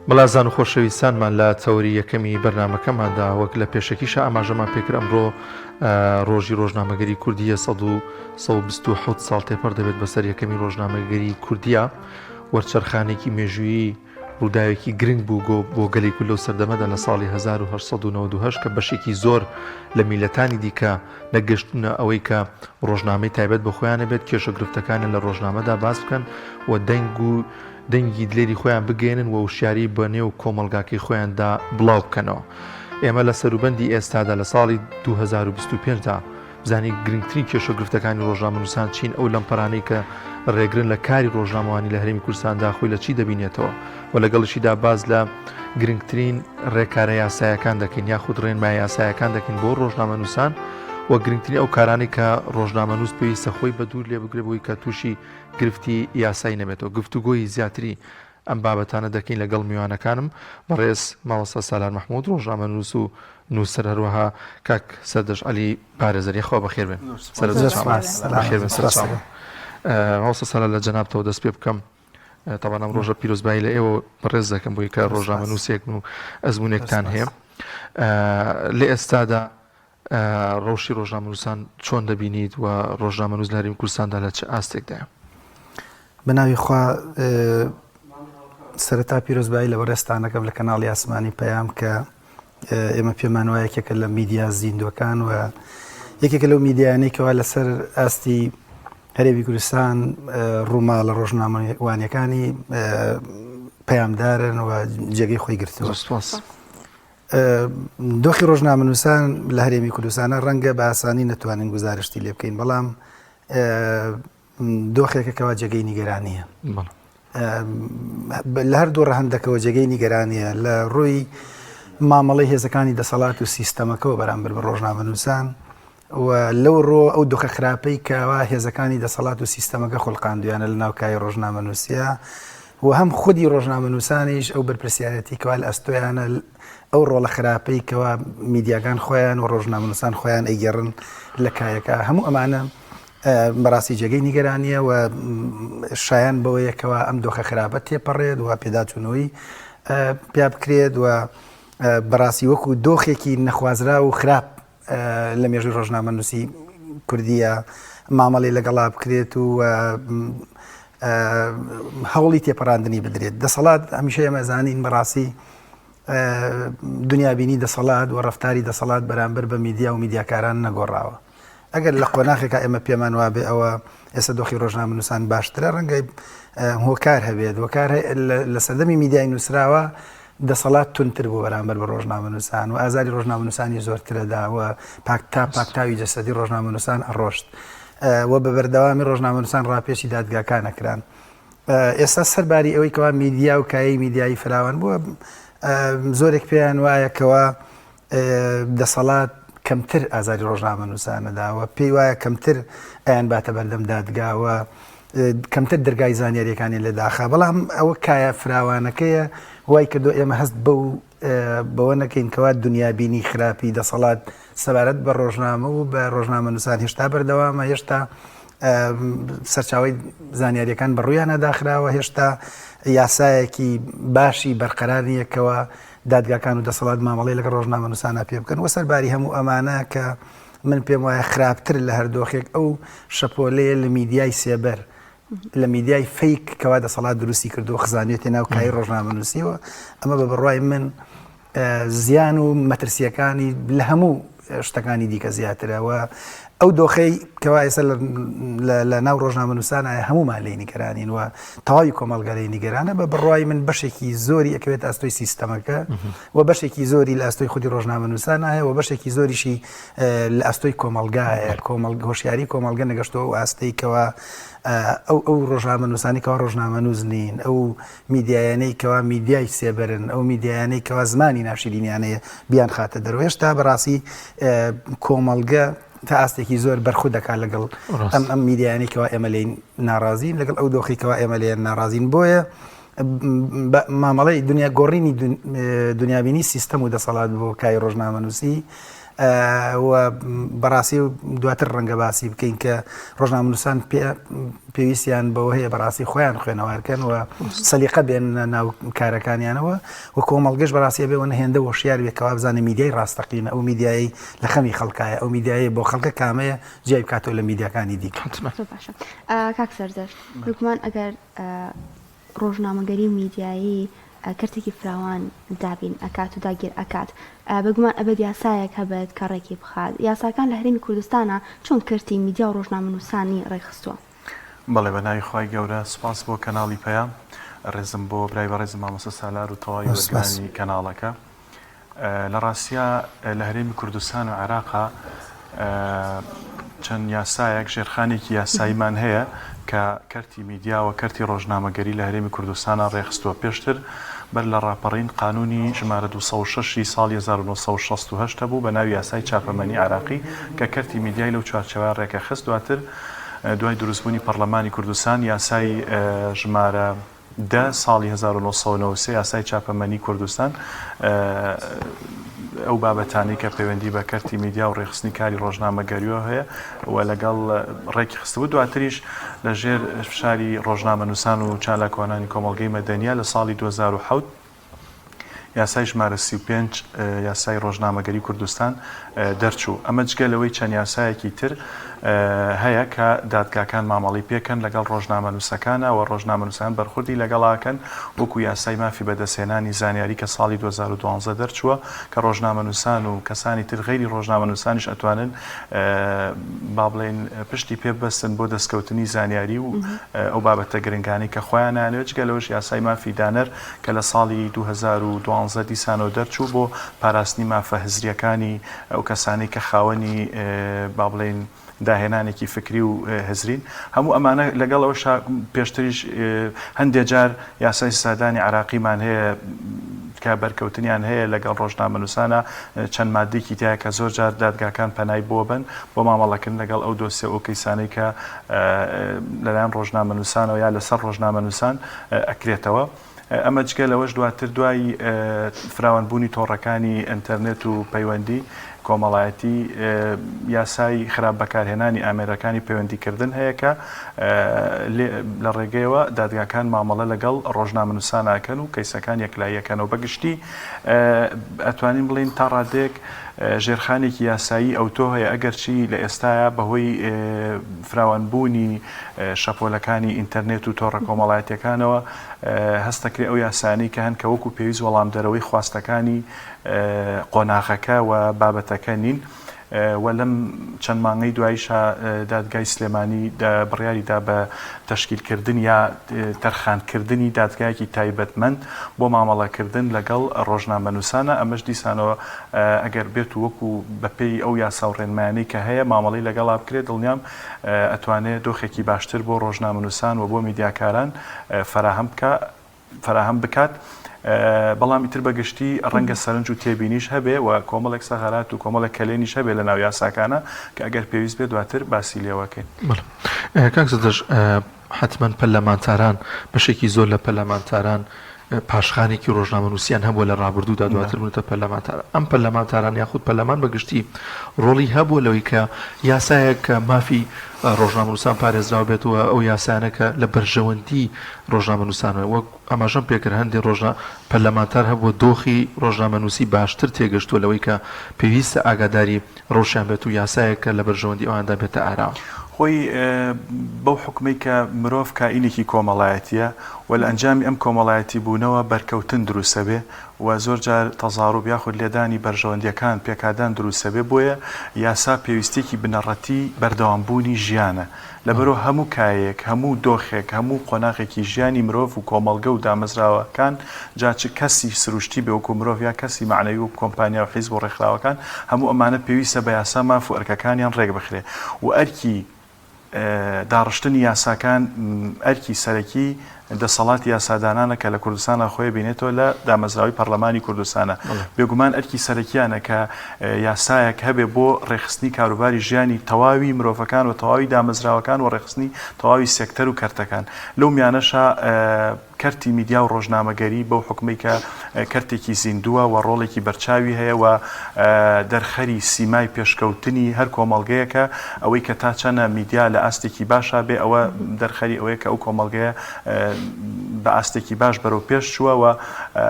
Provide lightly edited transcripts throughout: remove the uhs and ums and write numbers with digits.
بەڵازان و خۆشەویستانمان لە تەوەری یەکەمی بەرنامەکەماندا وەک لە پێشەکیشا ئاماژەمان پێکرد ئەمڕۆ ڕۆژی ڕۆژنامەگەری کوردیە 127 ساڵ تێپەڕ دەبێت بەسەر یەکەمی ڕۆژنامەگەری کوردیە وەرچەرخانێکی مێژوویی ڕووداوێکی گرنگ بوو گۆ بۆ گەلی کورد لەو سەردەمەدا لە ساڵی 1898 کە بەشێکی زۆر لە میلەتانی دیکە نەگەشتونە ئەوەی کە ڕۆژنامەی تایبەت بە خۆیان هەبێت کێشە گرفتەکانیان لە ڕۆژنامەدا باس بکەن و دەنگ و دەنگی دلێری خۆیان بگەیەنن و وشیاری بە نێو کۆمەڵگاکەی خۆیاندا بڵاو بکەنەوە. ئێمە لە سەروبەندی ئێستادا لە ساڵی 2025 دا بزانین گرنگترین کێشە و گرفتەکانی ڕۆژنامەنووسان چین، ئەو لەمپەرانەی کە ڕێگرن لە کاری ڕۆژنامەوانی لە هەرێمی کوردستاندا خۆی لە چی دەبینێتەوە و لەگەڵیشیدا باس لە گرنگترین ڕێکارە یاسایەکان دەکەین یاخود ڕێنمایە یاسایەکان دەکەین بۆ ڕۆژنامەنووسان و گرنگترین ئەو کارانەی کە ڕۆژنامەنووس پێویستە خۆی بە دوور لێ بگرێت بۆی کە تووشی گرفتی یاسایی نەبێتەوە. گفتوگۆی زیاتری ئەم بابەتانە دەکەین لەگەڵ میوانەکانم بەڕێز مامۆستا سالار مەحمود ڕۆژنامەنووس و نووسەر هەروەها کاک سەردەشت عەلی پارێزەر یەخوا بەخێر بێن بەخێر بێن سەرچاوم مامۆستا سالار لە جەنابتەوە دەست پێ بکەم تەبعەن ئەم ڕۆژە پیرۆزبایی لە ئێوە بەڕێز دەکەم بۆی کە ڕۆژنامەنووسێکن و ئەزمونێکتان هەیە لە ئێستادا ڕەوشی ڕۆژنامەنووسان چۆن دەبینیت و ڕۆژنامەنووس لە هەرێمی کوردستاندا لە چ ئاستێکدایە؟ بە ناوی خوا سەرەتا پیرۆزبایی لە بەڕێزتانەکەم لە کەناڵی ئاسمانی پەیام کە ئێمە پێمان وایە یەکێکە لە میدیا زیندوەکان و یەکێکە لەو میدیانەی کەوا لەسەر ئاستی هەرێمی کوردستان ڕووماڵە ڕۆژنامەوانیەکانی پەیامدارن و جێگەی خۆی گرتووە. سپاس. دۆخی ڕۆژنامەنووسان لە هەرێمی کوردستانە ڕەنگە بە ئاسانی نەتوانین گوزارشتی لێ بکەین بەڵام دۆخێکە کەوا جێگەی نیگەرانیە لە هەردوو ڕەهەندەکەوە جێگەی نیگەرانیە لە ڕووی مامەڵەی هێزەکانی دەسەڵات و سیستەمەکەەوە بەرامبەر بە ڕۆژنامەنووسان و لەو ڕۆ ئەو دۆخە خراپەی کەوا هێزەکانی دەسەڵات و سیستەمەکە خولقاندویانە لە ناو کای ڕۆژنامەنووسیا و هەم خودی ڕۆژنامەنووسانیش ئەو بەرپرسیارەتی کەوا لە ئەستۆیانە ئەو ڕۆڵە خراپەی کەوا میدیاکان خۆیان و ڕۆژنامەنووسان خۆیان ئەیگێڕن لە کایەکە هەموو ئەمانە بەڕاستی جێگەی نیگەرانیە و شایان بەوەیە کەوا ئەم دۆخە خراپە تێپەڕێت و پێداچوونەوەی پیا بکرێت و بەڕاستی وەکو دۆخێکی نەخوازراو و خراپ لە مێژووی ڕۆژنامەنووسی کوردیە مامەڵی لەگەڵا بکرێت و هەوڵی تێپەڕاندنی بدرێت دەسەڵات هەمیشە ئێمە زانین بەڕاستی دنیابینی دەسەڵات و ڕفتاری دەسەڵات بەرامبەر بە میدیا و میدیاکاران نەگۆڕاوە ئەگەر لە قۆناخێکا ئێمە پێمان وابێ ئەوە ئێستا دۆخی ڕۆژنامەنووسان باشترە ڕەنگە هۆکار هەبێت هۆکار لە سەردەمی میدیای نووسراوە دەسەڵات توندتر بوو بەرامبەر بە ڕۆژنامەنووسان و ئازاری ڕۆژنامەنووسانی زۆرترەدا و پاک تا پاکتاوی جەسەدی ڕۆژنامەنووسان ئەڕۆشت و بە بەردەوامی ڕۆژنامەنووسان ڕاپێچی دادگاکان ئەکران. ئێستا سەرباری ئەوەی کەوا میدیا و کایەی میدیایی فراوان بووە زۆرێک پێیان وایە کەوا دەسەڵات کەمتر ئازاری ڕۆژنامەنووسانەدا و پێی وایە کەمتر ئەیان باتە بەردەم دادگا و کەمتر دەرگای زانیاریەکانی لێ داخا بەڵام ئەوە کایە فراوانەکەیە وای کردو ئێمە هەست بەو بەوە نەکەین کەوا دنیابینی خراپی دەسەڵات سەبارەت بە ڕۆژنامە و بە ڕۆژنامەنووسان هێشتا بەردەوامە هێشتا سەرچاوی زانیاریەکان بە ڕوویانە داخراوە هێشتا یاسایەکی باشی بەرقەرار نییەکەوە دادگاکان و دەسەڵات مامەڵەی لەگەڵ ڕۆژنامەنووسانە پێ بکەن و سەرباری هەموو ئەمانە کە من پێم وایە خراپتر لە هەر دۆخێک ئەو شەپۆلەیە لە میدیای سێبەر لە میدیای fake کەوا دەسەڵات دروستی کردو خزانێتە ناو کای ڕۆژنامەنووسیەوە ئەمە بە بڕوای من زیان و مەترسیەکانی لە هەموو شتەکانی دیکە زیاترە و ئەو دۆخەی کەوا ئێستا لە ناو ڕۆژنامەنووسان ئایا هەموومان لێی نیگەرانین و تەواوی کۆمەڵگە لێی نیگەرانە بە بڕوای من بەشێکی زۆری ئەکەوێت ئەستۆی سیستەمەکە و بەشێکی زۆری لە ئەستۆی خودی ڕۆژنامەنووسان هەیە و بەشێکی زۆریشی لە ئەستۆی کۆمەڵگایە کۆمەڵ هۆشیاری کۆمەڵگە نەگەشتەوە و ئاستەی کەوا ئەو ئەو ڕۆژنامەنووسانی کەوا ڕۆژنامەنووس نین ئەو میدیایانەی کەوا میدیای سێبەرن، ئەو میدیایانەی کەوا زمانی ناشیرینیان هەیە بیانخاتە دەرەوە. هێشتا بەڕاستی کۆمەڵگە تا ئاستێکی زۆر بەرخود دەکات لەگەڵ ئەم ئەم میدیایانەی کەوا ئێمە لێی ناڕازین، لەگەڵ ئەو دۆخی کەوا ئێمە لێیان ناڕازین. بۆیە مامەڵەی دنیا گۆڕینی دنیابینی سیستەم و دەسەڵات بۆ کای ڕۆژنامەنووسی. و بەڕاستی دواتر ڕەنگە باسی بکەین کە ڕۆژنامەنووسان پێویستیان بەوە هەیە بەڕاستی خۆیان خوێنەوارکەن و سەلیقە بێن ناو کارەکانیانەوە و کۆمەڵگەش بەڕاستی بێ وە هێندە وەشیار بێ کەوا بزانێ میدیای ڕاستەقینە ئەو میدیایی لە خەمی خەڵکایە ئەو میدیایی بۆ خەڵکە کامەیە جیای بکاتەوە لە میدیاکانی دیکە. زۆر باشە کاک سەردەشت بێگومان ئەگەر ڕۆژنامەگەری میدیایی کەرتێکی فراوان دابین ئەکات و داگیر ئەکات بێگومان ئەبێت یاسایەک هەبێت کە ڕێکی بخات یاساکان لە هەرێمی کوردستانا چۆن کەرتی میدیا و ڕۆژنامەنووسانی ڕێکخستووە؟ بەڵێ بە ناوی خوای گەورە سوپاس بۆ کەناڵی پەیام ڕێزم بۆ برای بەڕێزم مامۆستا سالار و تەواوی وەرگرانی کەناڵەکە لە ڕاستیا لە هەرێمی کوردستان و عێراقا چەند یاسایەک ژێرخانێکی یاساییمان هەیە کە کەرتی میدیا و کەرتی ڕۆژنامەگەری لە هەرێمی کوردستانا ڕێکخستووە. پێشتر بەر لە ڕاپەڕین قانوونی ژمارە 206 ی ساڵی 1968 هەبوو بە ناوی یاسای چاپەمەنی عێراقی کە کەرتی میدیای لەو چوارچێوەیە ڕێکەخست. دواتر دوای دروستبوونی پەڕلەمانی کوردستان یاسای ژمارە دە ساڵی 1993 یاسای چاپەمەنی کوردستان ئەو بابەتانەی کە پەیوەندی بە کەرتی میدیا و ڕێکخستنی کاری ڕۆژنامەگەریەوە هەیە و لەگەڵ ڕێکی خستبوو دواتریش لە ژێر فشاری ڕۆژنامەنووسان و چالاکوانانی کۆمەڵگەی مەدەنیە لە ساڵی 2007 یاسای ژمارە 35 یاسای ڕۆژنامەگەری کوردستان دەرچوو ئەمە جگە لەوەی چەند یاسایەکی تر هەیە کە دادگاکان مامەڵەی پێکەن لەگەڵ ڕۆژنامەنووسەکانا و ڕۆژنامەنووسان بەرخوردی لەگەڵاکەن وەکو یاسای مافی بەدەستهێنانی زانیاری کە ساڵی 2012 دەرچووە کە ڕۆژنامەنووسان و کەسانی تر غەیری ڕۆژنامەنووسانیش ئەتوانن با بڵێین پشتی پێ ببەستن بۆ دەستکەوتنی زانیاری و ئەو بابەتە گرنگانەی کە خۆیان نانەوێت جگە لەوەش یاسای مافی دانەر کە لە ساڵی 2012 دیسانەوە دەرچوو بۆ پاراستنی مافە هزرییەکانی ئەو کەسانەی کە خاوەنی با بڵێین داهێنانێکی فکری و هزرین هەموو ئەمانە لەگەڵ ئەوەشا پێشتریش هەندێ جار یاسای سزادانی عراقیمان هەیە کە بەرکەوتنیان هەیە لەگەڵ ڕۆژنامەنووسانە چەند مادێکی تایە کە زۆر جار دادگاکان پەنای بۆ بن بۆ مامەڵەکردن لەگەڵ ئەو دۆسیە ئەو کەیسانەی کە لەلایەن ڕۆژنامەنووسانەوە یا لەسەر ڕۆژنامەنووسان ئەکرێتەوە. ئەمە جگە لەوەش دواتر دوای فراوانبوونی تۆڕەکانی ئینتەرنێت و پەیوەندی کۆمەڵایەتی یاسای خراپ بەکارهێنانی ئامێرەکانی پەیوەندیکردن هەیە کە لە ڕێگەیەوە دادگاکان مامەڵە لەگەڵ ڕۆژنامەنووسان ئەکەن و کەیسەکان یەکلاییەکەنەوە بەگشتی ئەتوانین بڵێین تا ڕادەیەک ژێرخانێکی یاسایی ئەوتۆ هەیە ئەگەرچی لە ئێستایا بەهۆی فراوانبوونی شەپۆلەکانی ئینتەرنێت و تۆڕە کۆمەڵایەتیەکانەوە هەست دەکرێت ئەو یاسایانەی کە هەن کە وەکو پێویست وەڵامدەرەوەی خواستەکانی قۆناغەکە و بابەتەکە نین و لەم چەند مانگەی دواییشا دادگای سلێمانی بڕیاری دا بە تەشکیلکردن یا تەرخانکردنی دادگایەکی تایبەتمەند بۆ مامەڵەکردن لەگەڵ ڕۆژنامەنووسانە ئەمەش دیسانەوە ئەگەر بێت و وەکو بەپێی ئەو یاسا و ڕێنمایانەی کە هەیە مامەڵەی لەگەڵا بکرێت دڵنیام ئەتوانێ دۆخێکی باشتر بۆ ڕۆژنامەنووسان و بۆ میدیاکاران فەراهەم بکا فەراهەم بکات بەڵام ئیتر بە گشتی ڕەنگە سەرنج و تێبینیش هەبێ و کۆمەڵێک سەغەرات و کۆمەڵێک کەلێنیش هەبێ لە ناو یاساکانە کە ئەگەر پێویست بێ دواتر باسی لێوەکەین. بەڵێ کاک زەردەشت حەتمەن پەرلەمانتاران بەشێکی زۆر لە پەرلەمانتاران پاشخانێکی ڕۆژنامەنووسیان هەبووە لە ڕابردوودا دواتر بوونەتە پەرلەمانتار ئەم پەرلەمانتاران یاخود پەرلەمان بە گشتی ڕۆڵی هەبووە لەوەی کە یاسایەک کە مافی ڕۆژنامەنووسان پارێزراو بێت و ئەو یاسایانە کە لە بەرژەوەندی ڕۆژنامەنووسان وەک ئاماژەم پێکرد هەندێک ڕۆژنا پەرلەمانتار هەبووە دۆخی ڕۆژنامەنووسی باشتر تێگەشتووە لەوەی کە پێویستە ئاگاداری ڕەوشیان بێت و یاسایەک کە لە بەرژەوەندی ئەواندا بێتە ئاراوە. خۆی بەو حوکمەی کە مرۆڤ کائینێکی کۆمەڵایەتییە و لە ئەنجامی ئەم کۆمەڵایەتی بوونەوە بەرکەوتن دروستەبێ و زۆر جار تەزاروب یاخود لێدانی بەرژەوەندییەکان پێکادان دروستەبێ بۆیە یاسا پێویستیەکی بنەڕەتی بەردەوام بوونی ژیانە لەبەرئەوە هەموو کایەیەک، هەموو دۆخێک، هەموو قۆناغێکی ژیانی مرۆڤ و کۆمەڵگە و دامەزراوەکان، جا چ کەسی سروشتی بێ وەکو مرۆڤ یا کەسی مەعنەوی وەکو کۆمپانیا و حیزب و ڕێکخراوەکان، هەموو ئەمانە پێویستە بە یاسا ماف و ئەرکەکانیان ڕێکبخرێ و ئەرکی داڕشتنی یاساکان ئەرکی سەرەکی. دەسەڵاتی یاسادانانە کە لە کوردستانا خۆی بینێتەوە لە دامەزراوەی پەڕلەمانی کوردستانە. بێگومان ئەرکی سەرەکیانە کە یاسایەک هەبێ بۆ ڕێکخستنی کاروباری ژیانی تەواوی مرۆڤەکان و تەواوی دامەزراوەکان و ڕێکخستنی تەواوی سێکتەر و کەرتەکان. لەو میانەشا کەرتی میدیا و ڕۆژنامەگەری بەو حوکمەی کە کەرتێکی زیندووە و ڕۆڵێکی بەرچاوی هەیە و دەرخەری سیمای پێشکەوتنی هەر کۆمەڵگەیەکە، ئەوەی کە تا چەنە میدیا لە ئاستێکی باشا بێ ئەوە دەرخەری ئەوەیە کە ئەو کۆمەڵگەیە بە ئاستێکی باش بەرەو پێش چووە و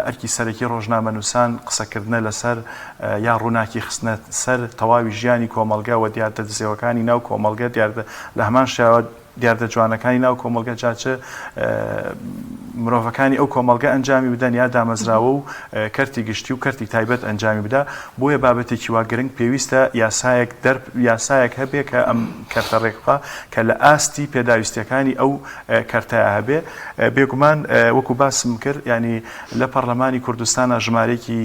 ئەرکی سەرەکی ڕۆژنامەنووسان قسەکردنە لەسەر یا ڕووناکی خستنە سەر تەواوی ژیانی کۆمەڵگە و دیاردە دزێوەکانی ناو کۆمەڵگە دیاردە لە هەمان شێوە دیاردە جوانەکانی ناو کۆمەڵگە جا چ مرۆڤەکانی ئەو کۆمەڵگە ئەنجامی بدەن یا دامەزراوە و کەرتی گشتی و کەرتی تایبەت ئەنجامی بدا بۆیە بابەتێکی وا گرنگ پێویستە یاسایەک دەر یاسایەک هەبێ کە ئەم کەرتە ڕێکبخا کە لە ئاستی پێداویستیەکانی ئەو کەرتەیا هەبێ بێگومان وەکو باسم کرد یانی لە پەڕلەمانی کوردستانا ژمارەیەکی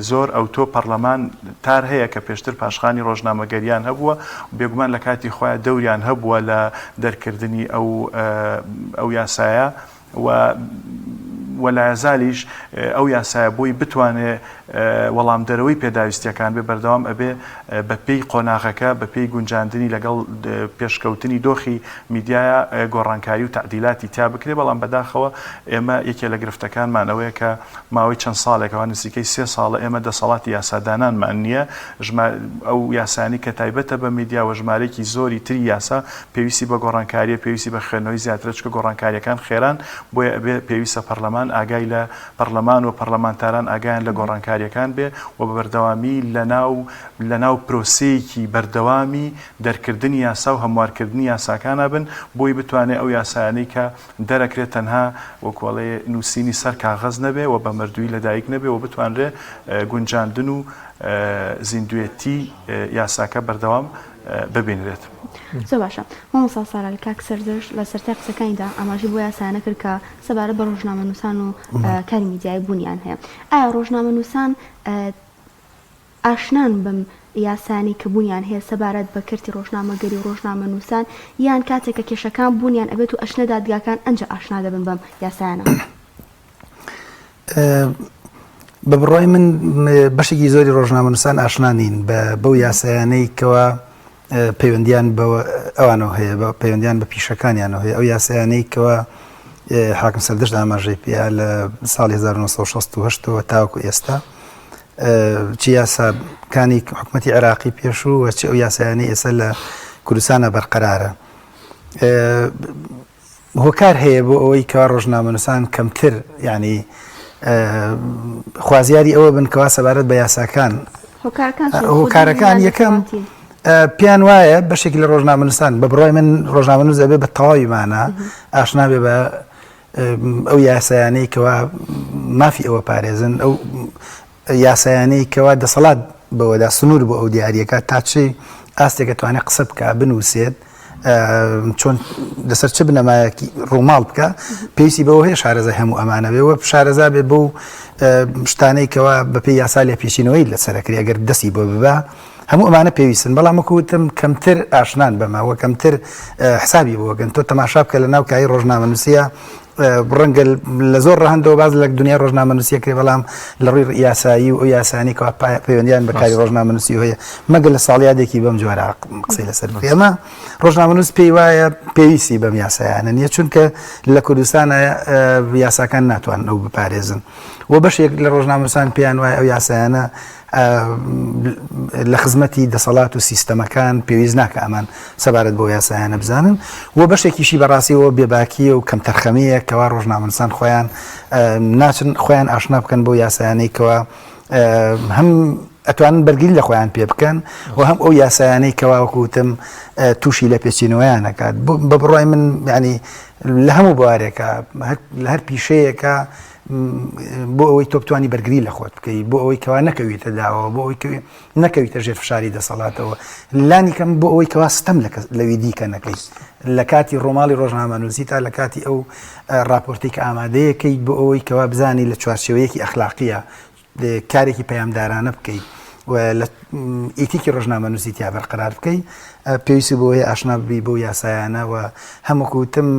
زۆر ئەوتۆ پەڕلەمان تار هەیە کە پێشتر پاشخانی ڕۆژنامەگەریان هەبووە و بێگومان لە کاتی خۆیان دەوریان هەبووە لە دەرکردنی ئەو ئەو یاسایە و و لایەزالیش ئەو یاسایە بۆی بتوانێ وەڵامدەرەوەی پێداویستیەکان بێ بەردەوام ئەبێ بە پێی قۆناغەکە بە پێی گونجاندنی لەگەڵ پێشکەوتنی دۆخی میدیایا گۆڕانکاری و تەعدیلاتی تیا بکرێ بەڵام بەداخەوە ئێمە یەکێ لە گرفتەکانمان ئەوەیە کە ماوەی چەند ساڵێکەوە نزیکەی سێ ساڵە ئێمە دەسەڵاتی یاسادانانمان نییە ئەو یاسانی کە تایبەتە بە میدیا و ژمارەیەکی زۆری تری یاسا پێویستی بە گۆڕانکاریە پێویستی بە خوێندنەوەی زیاترە چونکە گۆڕانکاریەکان خێران بۆیە ئەبێ پێویستە پەرلەمان ئاگای لە پەرلەمان و پەرلەمانتاران ئاگایان لە گۆڕانکاریەکان بێ و بە بەردەوامی لەناو لەناو پرۆسەیەکی بەردەوامی دەرکردنی یاسا و هەموارکردنی یاساکانا بن بۆی بتوانێ ئەو یاسایانەی کە دەرەکرێت تەنها وەکو ئەڵێ نووسینی سەر کاغەز نەبێ و بە مردووی لەدایک نەبێ و بتوانرێ گونجاندن و زیندوێتی یاساکە بەردەوام ببینرێت. زۆر باشە مامۆستا سالار، کاک سەردەشت لە سەرەتای قسەکانیدا ئاماژەی بۆ یاسایانە کرد کە سەبارەت بە ڕۆژنامەنووسان و کاری میدیایی بوونیان هەیە. ئایا ڕۆژنامەنووسان ئاشنان بەم یاسایانەی کە بوونیان هەیە سەبارەت بە کەرتی ڕۆژنامەگەری و ڕۆژنامەنووسان یان کاتێک کە کێشەکان بوونیان ئەبێت و ئەچنە دادگاکان ئەنجا ئاشنا دەبن بەم یاسایانە؟ بە بڕوای من بەشێکی زۆری ڕۆژنامەنووسان ئاشنا نین بە بەو یاسایانەی کەوا پەیوەندیان بە ئەوانەوە هەیە بە پەیوەندیان بە پیشەکانیانەوە هەیە ئەو یاسایانەی کەوا حاکم سەردەشت ئاماژەی پێیا لە ساڵی 1968ەوە تاوەکو ئێستا چ یاساکانی حکومەتی عێراقی پێشوو و چ ئەو یاسایانەی ئێستا لە کوردستانە بەرقەرارە هۆکار هەیە بۆ ئەوەی کەوا ڕۆژنامەنووسان کەمتر یعنی خوازیاری ئەوە بن کەوا سەبارەت بە یاساکان هۆکارەکان یەکەم پێیان وایە بەشێک لە ڕۆژنامەنووسان بە بڕای من ڕۆژنامەنووس ئەبێ بە تەواوی مانا ئاشنا بێ بە ئەو یاسایانەی کەوا مافی ئەوە پارێزن ئەو یاسایانەی کەوا دەسەڵات بەوەدا سنوور بۆ ئەو دیاریەکە تا چ ئاستێک ئەتوانێت قسە بکە بنووسێت چۆن لەسەر چ بنەمایەکی ڕووماڵ بکە پێویستی بەوە هەیە شارەزای هەموو ئەمانە بێ وە شارەزا بێ بەو شتانەی کەوا بەپێی یاسا لێپێچینەوەی لەسەرەکرێ ئەگەر دەستی بۆ ببا هەموو ئەمانە پێویستن بەڵام وەکو وتم کەمتر ئاشنان بەمە وە کەمتر حسابی بۆگەن تۆ تەماشا بکە لە ناو کایی ڕۆژنامەنووسە ڕەنگە لە زۆر ڕەهەندەوە باس لە دنیای ڕۆژنامەنووسیە کرێ بەڵام لە ڕووی یاسایی و ئەو یاسانی کە پەیوەندیان بە کاری ڕۆژنامەنووسی هەیە مەگەر لە ساڵیادێکی بەم جۆرە قسەی لەسەر بکرێ ئەمە ڕۆژنامەنووس پێی وایە پێویستی بەم یاسایانە نییە چونکە لە کوردستانە یاساکان ناتوانن ئەو بپارێزن و بەشێک لە ڕۆژنامەنووسان پێیان وایە ئەو یاسایانە لە خزمەتی دەسەڵات و سیستەمەکان پێویست ناکە ئەمان سەبارەت بۆ یاسایانە بزانن و بەشێکیشی بەڕاستیەوە بێباکیە و کەمتەرخەمیە کەوا ڕۆژنامەنووسان خۆیان ناچن خۆیان ئاشنا بکەن بۆ یاسایانەی کەوا هەم ئەتوانن بەرگری لە خۆیان پێ بکەن و هەم ئەو یاسایانەی کەوا وەکوتم تووشی لە پێچینەوەیان نەکات بە بڕای من ینی لە هەموو بوارێکە لە هەر پیشەیەکە بۆ ئەوەی تۆ بتانی بەرگری لە خۆت بکەیت بۆ ئەوەی کەوا نەکەویتە داوە بۆ ئەوەی نەکەویتە ژێر فشاری دەسەڵاتەوە لانی کەم بۆ ئەوەی کەوا ستەم لەوی دیکە نەکەیت لە کاتی ڕۆماڵی ڕۆژنامەنووسی تا لە کاتی ئەو راپۆرتی کە ئامادەیەکەیت بۆ ئەوەی کەوا بزانی لە چوارچێوەیەکی ئەخلاقیە کارێکی پەیامدارانە بکەیت. و لە ئیتیکی ڕۆژنامەنووسی تیا بەرقەرار بکەی پێویستی بۆ هەیە ئاشنا ببی بەو یاسایانە و هەم وەکو وتم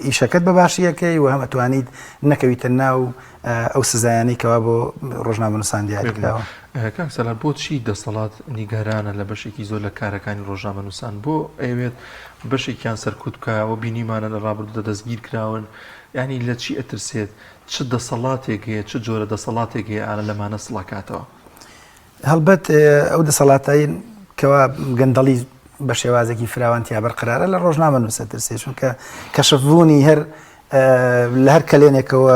ئیشەکەت بە باشی ئەکەی و هەم ئەتوانیت نەکەویتە ناو ئەو سزایانەی کەوا بۆ ڕۆژنامەنووسان دیاری کراوە. کاک سالار بۆچی دەسەڵات نیگەرانە لە بەشێکی زۆر لە کارەکانی ڕۆژنامەنووسان بۆ ئەیەوێت بەشێکیان سەرکوت بکا و بینیمانە لە ڕابردوودا دەستگیر کراون یانی لە چی ئەترسێت چ دەسەڵاتێک هەیە چ جۆرە دەسەڵاتێک هەیە ئالە لەمانە سڵاکاتەوە؟ هەڵبەت ئەو دەسەڵاتەی کەوا گەندەڵی بە شێوازێکی فراوان تیا بەرقەرارە لە ڕۆژنامەنووس ئەترسێ چونکە کەشفبوونی هەر لە هەر کەلێنێکەوە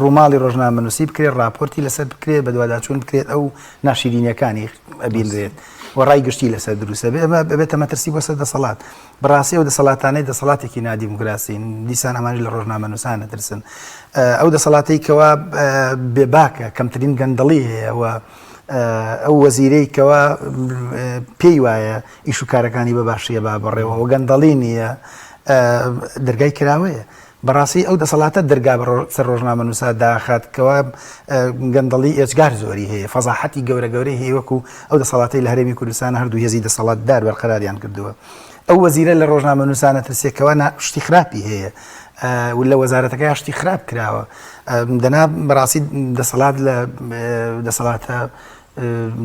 ڕووماڵی ڕۆژنامەنووسی بکرێت ڕاپۆرتی لەسەر بکرێت بەدواداچوون بکرێت ئەو ناشیرینیەکانی ئەبینرێت و ڕای گشتی لەسەر دروستە بێ ئەمە ببێتە مەترسی بۆ سەر دەسەڵات بەڕاستی ئەو دەسەڵاتانەی دەسەڵاتێکی نادیموکراسین دیسان ئەمانیش لە ڕۆژنامەنووسان ئەترسن ئەو دەسەڵاتەی کەوا بێباکە کەمترین گەندەڵی هەیە و ئەو وەزیرەی کەوا پێی وایە ئیش و کارەکانی بە باشیە با بەڕێوە و گەندەڵی نییە دەرگای کراوەیە بەڕاستی ئەو دەسەڵاتە دەرگا بە سەر ڕۆژنامەنووسا داخات کەوا گەندەڵی ئێجگار زۆری هەیە، فەزاحەتی گەورە گەورەی هەیە وەکو ئەو دەسەڵاتەی لە هەرێمی کوردستان هەردوو هێزی دەسەڵاتدار بەرقەراریان کردووە. ئەو وەزیرە لە ڕۆژنامەنووسان ئەترسێ کەوا شتی خراپی هەیە و لە وەزارەتەکەیا شتی خراپ کراوە. دەنا بەڕاستی دەسەڵات لە دەسەڵاتە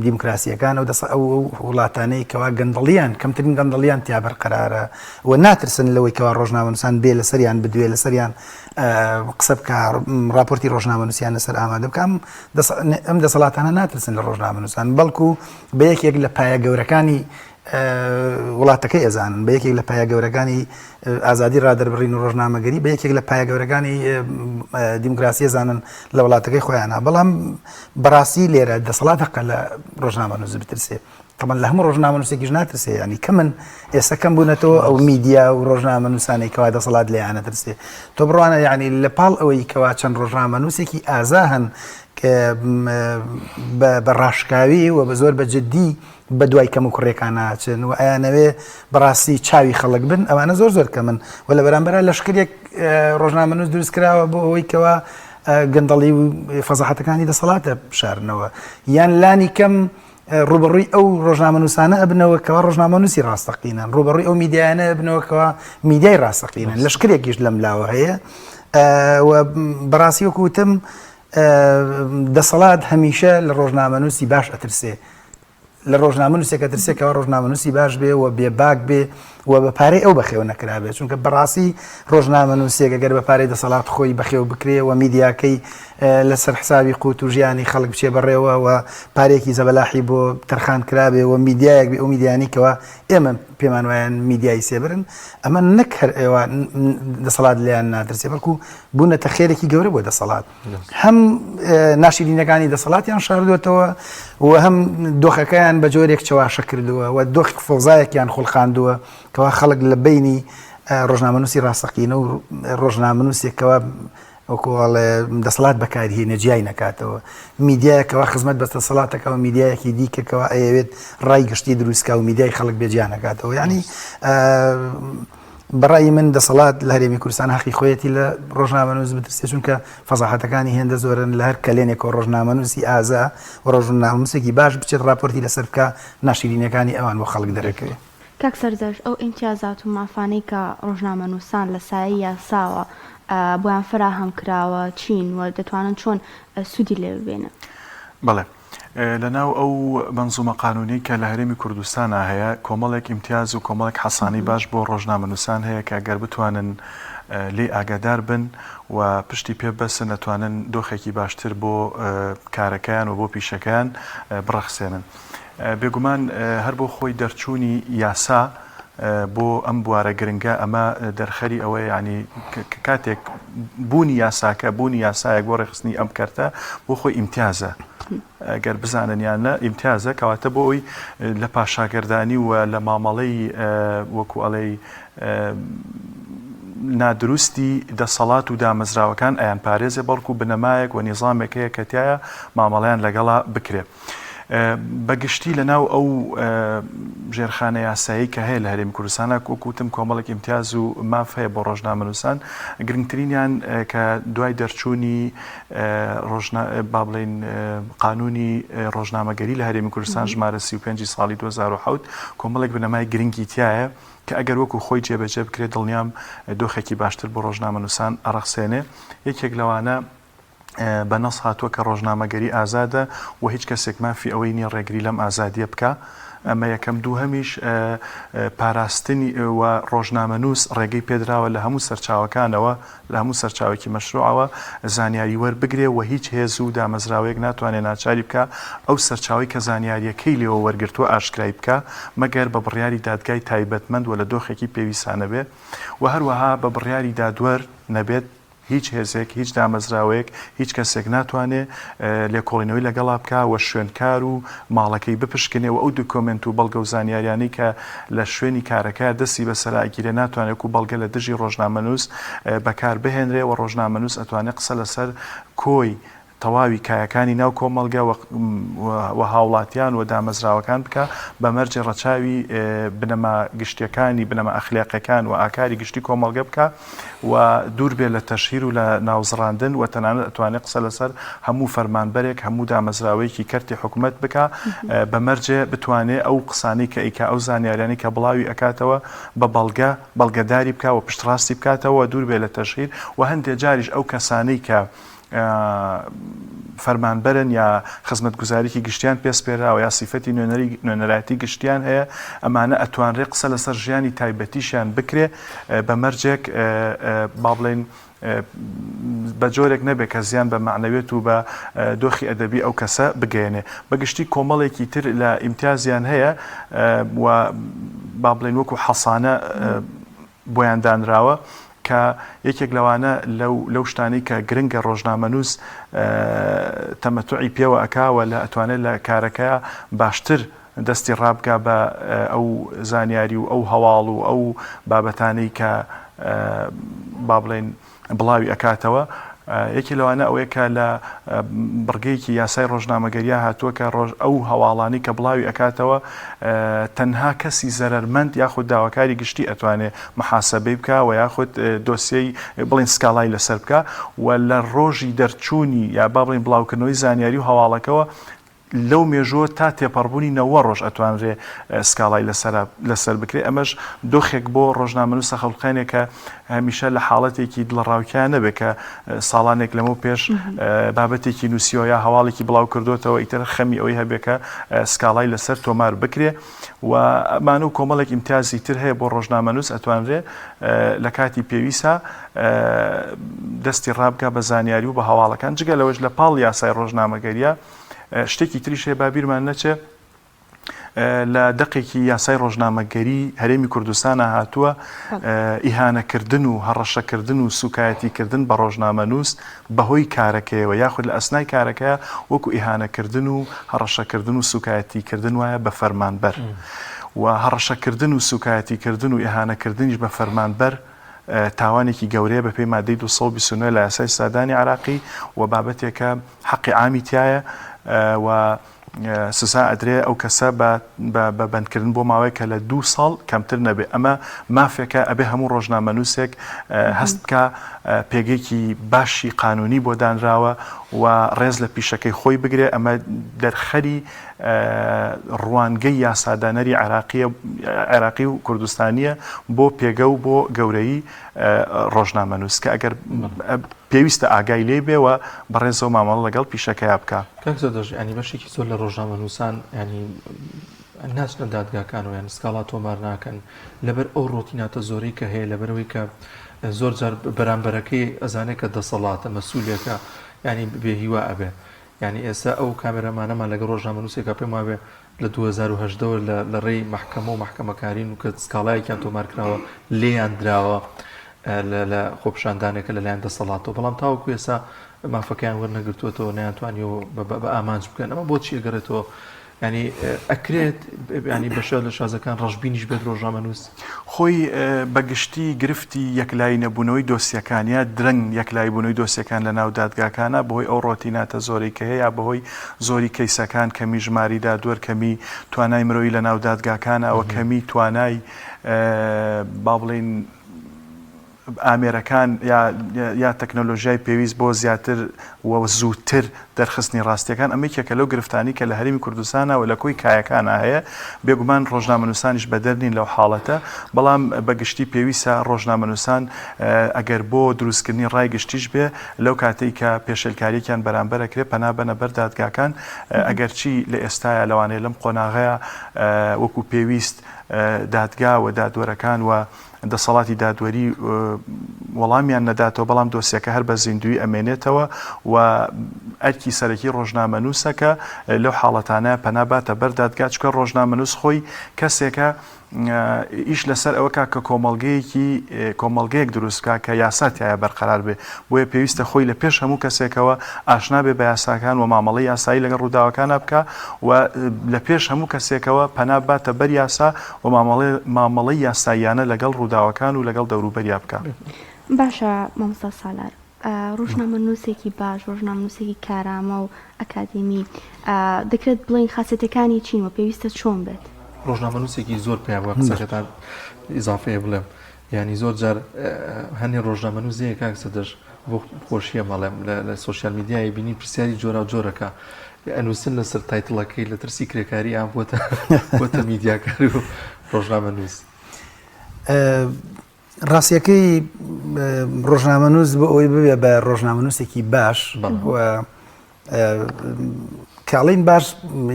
دیموکراسییەکان ئەو دەسە ئەو وڵاتانەی کەوا گەندەڵیان کەمترین گەندەڵیان تیا بەرقەرارە و ناترسن لەوەی کەوا ڕۆژنامەنووسان بێ لەسەریان بدوێ لەسەریان قسە بکە ڕاپۆرتی ڕۆژنامەنووسیان لەسەر ئامادە بکەم ئەم دەسەڵاتانە ناترسن لە ڕۆژنامەنووسان بەڵکو بە یەکێک لە پایە گەورەکانی وڵاتەکەی ئەزانن بە یەکێک لە پایە گەورەکانی ئازادی ڕادەربڕین و ڕۆژنامەگەری بە یەکێک لە پایە گەورەکانی دیموکراسی ئەزانن لە وڵاتەکەی خۆیانە بەڵام بەڕاستی لێرە دەسەڵات هەقە لە ڕۆژنامەنووس بترسێ تەمان لە هەموو ڕۆژنامەنووسێکیش ناترسێ ینی کە من ئێستا کەم بوونەتەوە ئەو میدیا و ڕۆژنامەنووسانەی کەوا دەسەڵات لێیانە ترسێ تۆ بڕوانە یعنی لە پاڵ ئەوەی کەوا چەند ڕۆژنامەنووسێکی ئازا هەن کە بە ڕاشکاوی و بە زۆر بە جددی بەدوای کەموکوڕیەکان ناچن و ئەیانەوێ بەڕاستی چاوی خەڵک بن ئەوانە زۆر زۆر کەمن و لە بەرامبەرا لەشکرێک ڕۆژنامەنووس دروست کراوە بۆ ئەوەی کەوا گەندەڵی و فەزاحەتەکانی دەسەڵاتە بشارنەوە یان لانی کەم ڕوبەڕووی ئەو ڕۆژنامەنووسانە ئەبنەوە کەوا ڕۆژنامەنووسی ڕاستەقینەن ڕوبەڕووی ئەو میدیایانە ئەبنەوە کەوا میدیای ڕاستەقینەن لەشکرێکیش لەم لاوە هەیە و بەڕاستی وەکو وتم دەسەڵات هەمیشە لە ڕۆژنامەنووسی باش ئەترسێ لە ڕۆژنامەنووسێک ئەترسێ کەوا ڕۆژنامەنووسی باش بێ و بێباک بێ و بە پارەی ئەو بەخێو نەکرابێ چونکە بەڕاستی ڕۆژنامەنووسێک گەر بە پارەی دەسەڵات خۆی بەخێو بکرێ و میدیاکەی لەسەر حسابی قوت و ژیانی خەڵک بچێ بەڕێوە و پارێکی زەبەلاحی بۆ تەرخان کرابێ و میدیایەک بێ ئەو میدیانی کەوا ئێمە پێمان وایە میدیای سێبرن ئەمە نەک هەر ئێوە دەسەڵات لێیان ناترسێ بەڵکو بوونەتە خێرێکی گەورە بۆ دەسەڵات هەم ناشرینەکانی دەسەڵاتیان شاردوێتەوە و هەم دۆخەکەیان بە جۆرێک چەواشە کردووە و دۆخی فۆزایەکیان خوڵقاندووە کەوا خەڵک لە بینی ڕۆژنامەنووسی ڕاستەقینە و ڕۆژنامەنووسێکەوە وەکوڵێ دەسەڵات بەکارهێنە جیای نەکاتەوە میدیایەکەوە خزمەت بە دەسەڵاتەکەەوە میدیایەکی دیکەکەەوە ئەیەوێت ڕای گشتی دروستکە و میدیای خەڵک بێجیان نەکاتەوە ینی بە ڕای من دەسەڵات لە هەرێمی کوردستان هەقی خۆیەتی لە ڕۆژنامەنووس بترسێ چونکە فەزاحەتەکانی هێندە زۆرن لە هەر کەلێنێکەوە ڕۆژنامەنووسی ئازا و ڕۆژنامەنووسێکی باش بچێت ڕاپۆرتی لەسەر بکا ناشیرینیەکانی ئەوان بۆ خەڵک دەرەکەوێ. کاک سەردەشت ئەو ئیمتیازات و مافانەی کە ڕۆژنامەنووسان لە سایەی یاساوە بۆیان فەراهەم کراوە چین و دەتوانن چۆن سوودی لێ ببینن؟ بەڵێ. لە ناو ئەو مەنزومە قانونیەی کە لە هەرێمی کوردستانا هەیە کۆمەڵێک ئیمتیاز و کۆمەڵێک حەسانەی باش بۆ ڕۆژنامەنووسان هەیە کە گەر بتوانن لێی ئاگادار بن و پشتی پێ ببەستن ئەتوانن دۆخێکی باشتر بۆ کارەکەیان و بۆ پیشەکەیان بڕەخسێنن. بێگومان هەر بۆ خۆی دەرچوونی یاسا بۆ ئەم بوارە گرنگە ئەمە دەرخەری ئەوەیە یانی کە کاتێک بوونی یاساکە بوونی یاسایەک بۆ ڕێکخستنی ئەم کەرتە بۆ خۆی ئیمتیازە گەر بزانن یان نە ئیمتیازە کەواتە بۆ ئەوی لە پاشاگەردانی و لە مامەڵەی وەکو ئەڵێی نادروستی دەسەڵات و دامەزراوەکان ئەیان پارێزێ بەڵکو بنەمایەک و نیزامێک هەیە کە تایە مامەڵەیان لەگەڵا بکرێ. بە گشتی لە ناو ئەو ژێرخانە یاسایی کە هەیە لە هەرێمی کوردستانە وەک وتم کۆمەڵێک ئیمتیاز و ماف هەیە بۆ ڕۆژنامەنووسان گرنگترینیان کە دوای دەرچوونی ڕۆژنا با بڵێین قانونی ڕۆژنامەگەری لە هەرێمی کوردستان ژمارە 35 ساڵی 2007 کۆمەڵێک بنەمای گرنگی تایە کە ئەگەر وەکو خۆی جێبەجێ بکرێت دڵنیام دۆخێکی باشتر بۆ ڕۆژنامەنووسان ئەڕەخسێنێ یەکێک لەوانە بە نەس هاتووە کە ڕۆژنامەگەری ئازادە و هیچ کەسێک مافی ئەوەی نییە ڕێگری لەم ئازادییە بکا. ئەمە یەکەم. دووهەمیش پاراستنی و ڕۆژنامەنووس ڕێگەی پێدراوە لە هەموو سەرچاوەکانەوە، لە هەموو سەرچاوەیەکی مەشروعەوە زانیاری وەربگرێ و هیچ هێز و دامەزراوەیەک ناتوانێ ناچاری بکا ئەو سەرچاوەی کە زانیارییەکەی لێوە وەرگرتووە ئاشکرای بکا مەگەر بە بڕیاری دادگای تایبەتمەند و لە دۆخێکی پێویستا نەبێ و هەروەها بە بڕیاری دادوەر نەبێت. هیچ هێزێک، هیچ دامەزراوەیەک، هیچ کەسێک ناتوانێ لێکۆڵینەوەی لەگەڵا بکا و شوێنکار و ماڵەکەی بپشکنێ و ئەو دۆکۆمێنت و بەڵگە و زانیاریانەی کە لە شوێنی کارەکەیا دەستی بەسەرا ئەگیرێ ناتوانێ وەکوو بەڵگە لە دژی ڕۆژنامەنووس بەکار بهێنرێ و ڕۆژنامەنووس ئەتوانێ قسە لەسەر کۆی تەواوی کایەکانی ناو کۆمەڵگە و هاوڵاتیان و دامەزراوەکان بکا بە مەرجێ ڕەچاوی بنەما گشتیەکانی بنەما ئەخلاقیەکان و ئاکاری گشتی کۆمەڵگە بکا و دوور بێ لە تەشهیر و لە ناوزڕاندن و تەنانەت ئەتوانێ قسە لەسەر هەموو فەرمانبەرێک هەموو دامەزراوەیەکی کەرتی حکومەت بکا بە مەرجێ بتوانێ ئەو قسانەی کە ئەیکا ئەو زانیاریانەی کە بڵاوی ئەکاتەوە بە بەڵگە بەڵگەداری بکا و پشتڕاستی بکاتەوە و دوور بێ لە تەشهیر و هەندێ جاریش ئەو کەسانەی کە فەرمانبەرن یا خزمەتگوزاریی گشتیان پێ سپێراوە یا سیفەتی نوێنەری نوێنەرایەتی گشتیان هەیە، ئەمانە ئەتوانرێ قسە لەسەر ژیانی تایبەتیشیان بکرێ بە مەرجێک با بڵێین بە جۆرێک نەبێ کە زیان بە مەعنەویەت و بە دۆخی ئەدەبی ئەو کەسە بگەیەنێ. بە گشتی کۆمەڵێکی تر لە ئیمتیازیان هەیە و با بڵێین وەکوو حەسانە بۆیان دانراوە کە یەکێک لەوانە لەو لەو شتانەی کە گرنگە ڕۆژنامەنووس تەمەتوعی پێوە ئەکا و لە ئەتوانێت لە کارەکەیا باشتر دەستی ڕابگا بە ئەو زانیاری و ئەو هەواڵ و ئەو بابەتانەی کە با بڵێین بڵاوی ئەکاتەوە، یەکێ لەوانە ئەوەیە کە لە بڕگەیەکی یاسای ڕۆژنامەگەریا هاتووە کە ڕۆژ ئەو هەواڵانەی کە بڵاوی ئەکاتەوە تەنها کەسی زەرەرمەند یاخود داواکاری گشتی ئەتوانێ محاسبەی بکا و یاخود دۆسیەی بڵێن سکاڵای لەسەر بکا و لە ڕۆژی دەرچوونی یا با بڵێن بڵاوکردنەوەی زانیاری و هەواڵەکەوە لەو مێژووە تا تێپەڕبوونی نەوە ڕۆژ ئەتوانرێ سکاڵای لەسەرا لەسەر بکرێ، ئەمەش دۆخێک بۆ ڕۆژنامەنووس ئەخوڵقێنێ کە هەمیشە لە حاڵەتێکی دڵەڕاوکێیا نەبێ کە ساڵانێک لەمەو پێش بابەتێکی نووسیوە یا هەواڵێکی بڵاو کردۆتەوە ئیتر خەمی ئەوەی هەبێ کە سکاڵای لەسەر تۆمار بکرێ و ئەمانە و کۆمەڵێک ئیمتیازی تر هەیە بۆ ڕۆژنامەنووس ئەتوانرێ لە کاتی پێویستا دەستی ڕابگا بە زانیاری و بە هەواڵەکان جگە لەوەش لە پاڵ یاسای ڕۆژنامەگەریە شتێکی تریش هەیە با بیرمان نەچێ لە دەقێکی یاسای ڕۆژنامەگەری هەرێمی کوردستانە هاتووە ئیهانەکردن و هەڕەشەکردن و سوکایەتیکردن بە ڕۆژنامەنووس بەهۆی کارەکەیەوە یاخود لە ئەسنای کارەکەیە وەکو ئیهانەکردن و هەڕەشەکردن و سوکایەتیکردن وایە بە فەرمانبەر و هەڕەشەکردن و سوکایەتیکردن و ئیهانەکردنیش بە فەرمانبەر تاوانێکی گەورەیە بەپێی مادەی 229 لە یاسای سزادانی عێراقی و بابەتێکە حەقی عامی تیایە و سزا ئەدرێ ئەو کەسە بە بە بەندکردن بۆ ماوەیەک کە لە دوو ساڵ کەمتر نەبێ ئەمە مافێکە ئەبێ هەموو ڕۆژنامەنووسێک هەست بکا پێگەیەکی باشی قانونی بۆ دانراوە و ڕێز لە پیشەکەی خۆی بگرێ ئەمە دەرخەری ڕوانگەی یاسادانەری عێراقیە عێراقی و کوردستانیە بۆ پێگە و بۆ گەورەیی ڕۆژنامەنووس کە ئەگەر پێویستە ئاگای لێی بێ و بە ڕێزەوە مامەڵە لەگەڵ پیشەکەیا بکا. کاک زەردەشت یانی بەشێکی زۆر لە ڕۆژنامەنووسان یانی ناچنە دادگاکانەوە یان سکاڵا تۆمار ناکەن لەبەر ئەو ڕۆتیناتە زۆرەی کە هەیە لەبەرەوەی کە زۆر جار بەرامبەرەکەی ئەزانێت کە دەسەڵاتە مەسوولێکە یانی بێ هیوا ئەبێ یانی ئێستا ئەو کامێرامانەمان لەگەڵ ڕۆژنامەنووسێکا پێم وابێ لە 2018 وە لە لە ڕێی مەحکەمە و مەحکەمەکارین و کە سکاڵایەکیان تۆمار کراوە لێیان دراوە لە لە خۆپیشاندانێکە لەلایەن دەسەڵاتەوە بەڵام تاوەکو ئێستا مافەکەیان وەرنەگرتووەتەوە نەیانتوانیەوە بە ئامانج بکەن ئەمە بۆچی ئەگەڕێتەوە؟ ینی ئەکرێت ینی بەشە لە شازەکان ڕەشبینیش بێت ڕۆژنامەنووس؟ خۆی بە گشتی گرفتی یەکلایی نەبوونەوەی دۆسیەکان یا درەنگ یەکلایی بوونەوەی دۆسیەکان لە ناو دادگاکانە بەهۆی ئەو ڕۆتیناتە زۆرەی کە هەیە بەهۆی زۆری کەیسەکان کەمی ژماری دادوەر کەمی توانای مرۆیی لە ناو دادگاکانە و کەمی توانای با بڵێین ئامێرەکان یا تەکنەلۆژیای پێویست بۆ زیاتر و زووتر دەرخستنی ڕاستیەکان، ئەمە یەکێکە لەو گرفتانەی کە لە هەرێمی کوردستانا و لە کۆی کایەکانا هەیە، بێگومان ڕۆژنامەنووسانیش بەدەر نین لەو حاڵەتە، بەڵام بە گشتی پێویستە ڕۆژنامەنووسان ئەگەر بۆ دروستکردنی ڕای گشتیش بێ لەو کاتەی کە پێشێلکاریەکیان بەرامبەر ئەکرێ پەنا بەنە بەر دادگاکان، ئەگەرچی لە ئێستایا لەوانەیە لەم قۆناغەیا وەکو پێویست دادگا و دادوەرەکان و دەسەڵاتی دادوەری وەڵامیان نەداتەوە، بەڵام دۆسیەکە هەر بە زیندوویی ئەمێنێتەوە و ئەرکی سەرەکی ڕۆژنامەنووسە کە لەو حاڵەتانە پەنا باتە بەر دادگا، چونکە ڕۆژنامەنووس خۆی کەسێکە ئیش لەسەر ئەوە کا کە کۆمەڵگەیەکی کۆمەڵگەیەک دروست بکا کە یاسا تیایا بەرقەرار بێ، بۆیە پێویستە خۆی لە پێش هەموو کەسێکەوە ئاشنا بێ بە یاساکان و مامەڵەی یاسایی لەگەڵ ڕووداوەکانا بکا و لە پێش هەموو کەسێکەوە پەنا بباتە بەر یاسا و مامەڵەی یاساییانە لەگەڵ ڕووداوەکان و لەگەڵ دەوروبەریا بکا. باشە مامۆستا سالار، ڕۆژنامەنووسێکی باش، ڕۆژنامەنووسێکی کارامە و ئەکادیمی دەکرێت بڵێین خاسێتەکانی چین و پێویستە چۆن بێت؟ ڕۆژنامەنووسێکی زۆر پێیان وایە قسەکەتان ئیزافەیە بڵێم یانی زۆر جار هەنێ ڕۆژنامەنووس هەیە کاک سەدەش بۆ خۆشیە مەڵێم لە سۆشیال میدیای بینی پرسیاری جۆرا جۆرەکە ئەنووسن لەسەر title ەکەی لە ترسی کرێکاری ئام بۆتە بۆتە میدیاکار و ڕۆژنامەنووس. ڕاستیەکەی ڕۆژنامەنووس بۆ ئەوەی ببێ بە ڕۆژنامەنووسێکی باش و کاڵین باش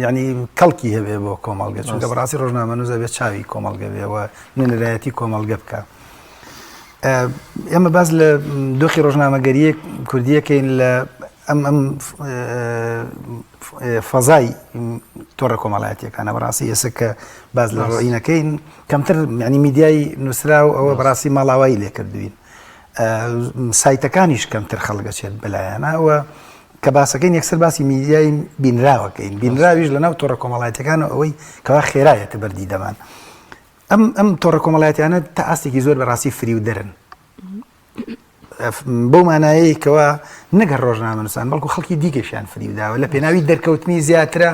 ینی کەڵکی هەبێ بۆ کۆمەڵگە چونکە بەڕاستی ڕۆژنامەنووس ئەبێ چاوی کۆمەڵگە بێ و نوێنەرایەتی کۆمەڵگە بکە. ئێمە باس لە دۆخی ڕۆژنامەگەریە کوردیەکەین لە ئەم ئەم فەزای تۆڕە کۆمەڵایەتیەکانە بەڕاستی ئێستا کە باس لە ڕۆینەکەین کەمتر ینی میدیای نووسرا و ئەوە بەڕاستی ماڵاوایی لێکردوین سایتەکانیش کەمتر خەڵگەچێت بەلایەنە ئەوە کە باسەکەین یەکسەر باسی میدیای بینراوەکەین بینراویش لەناو تۆڕە کۆمەڵایەتەکان و ئەوەی کەوا خێرایەتە بەردیدەمان ئەم ئەم تۆڕە کۆمەڵایەتیانە تا ئاستێکی زۆر بەڕاستی فریودەرن بەو مانایەی کەوا نەک هەر ڕۆژنامەنووسان بەڵکو خەڵکی دیکەشیان فریوداوە لە پێناوی دەرکەوتنی زیاترە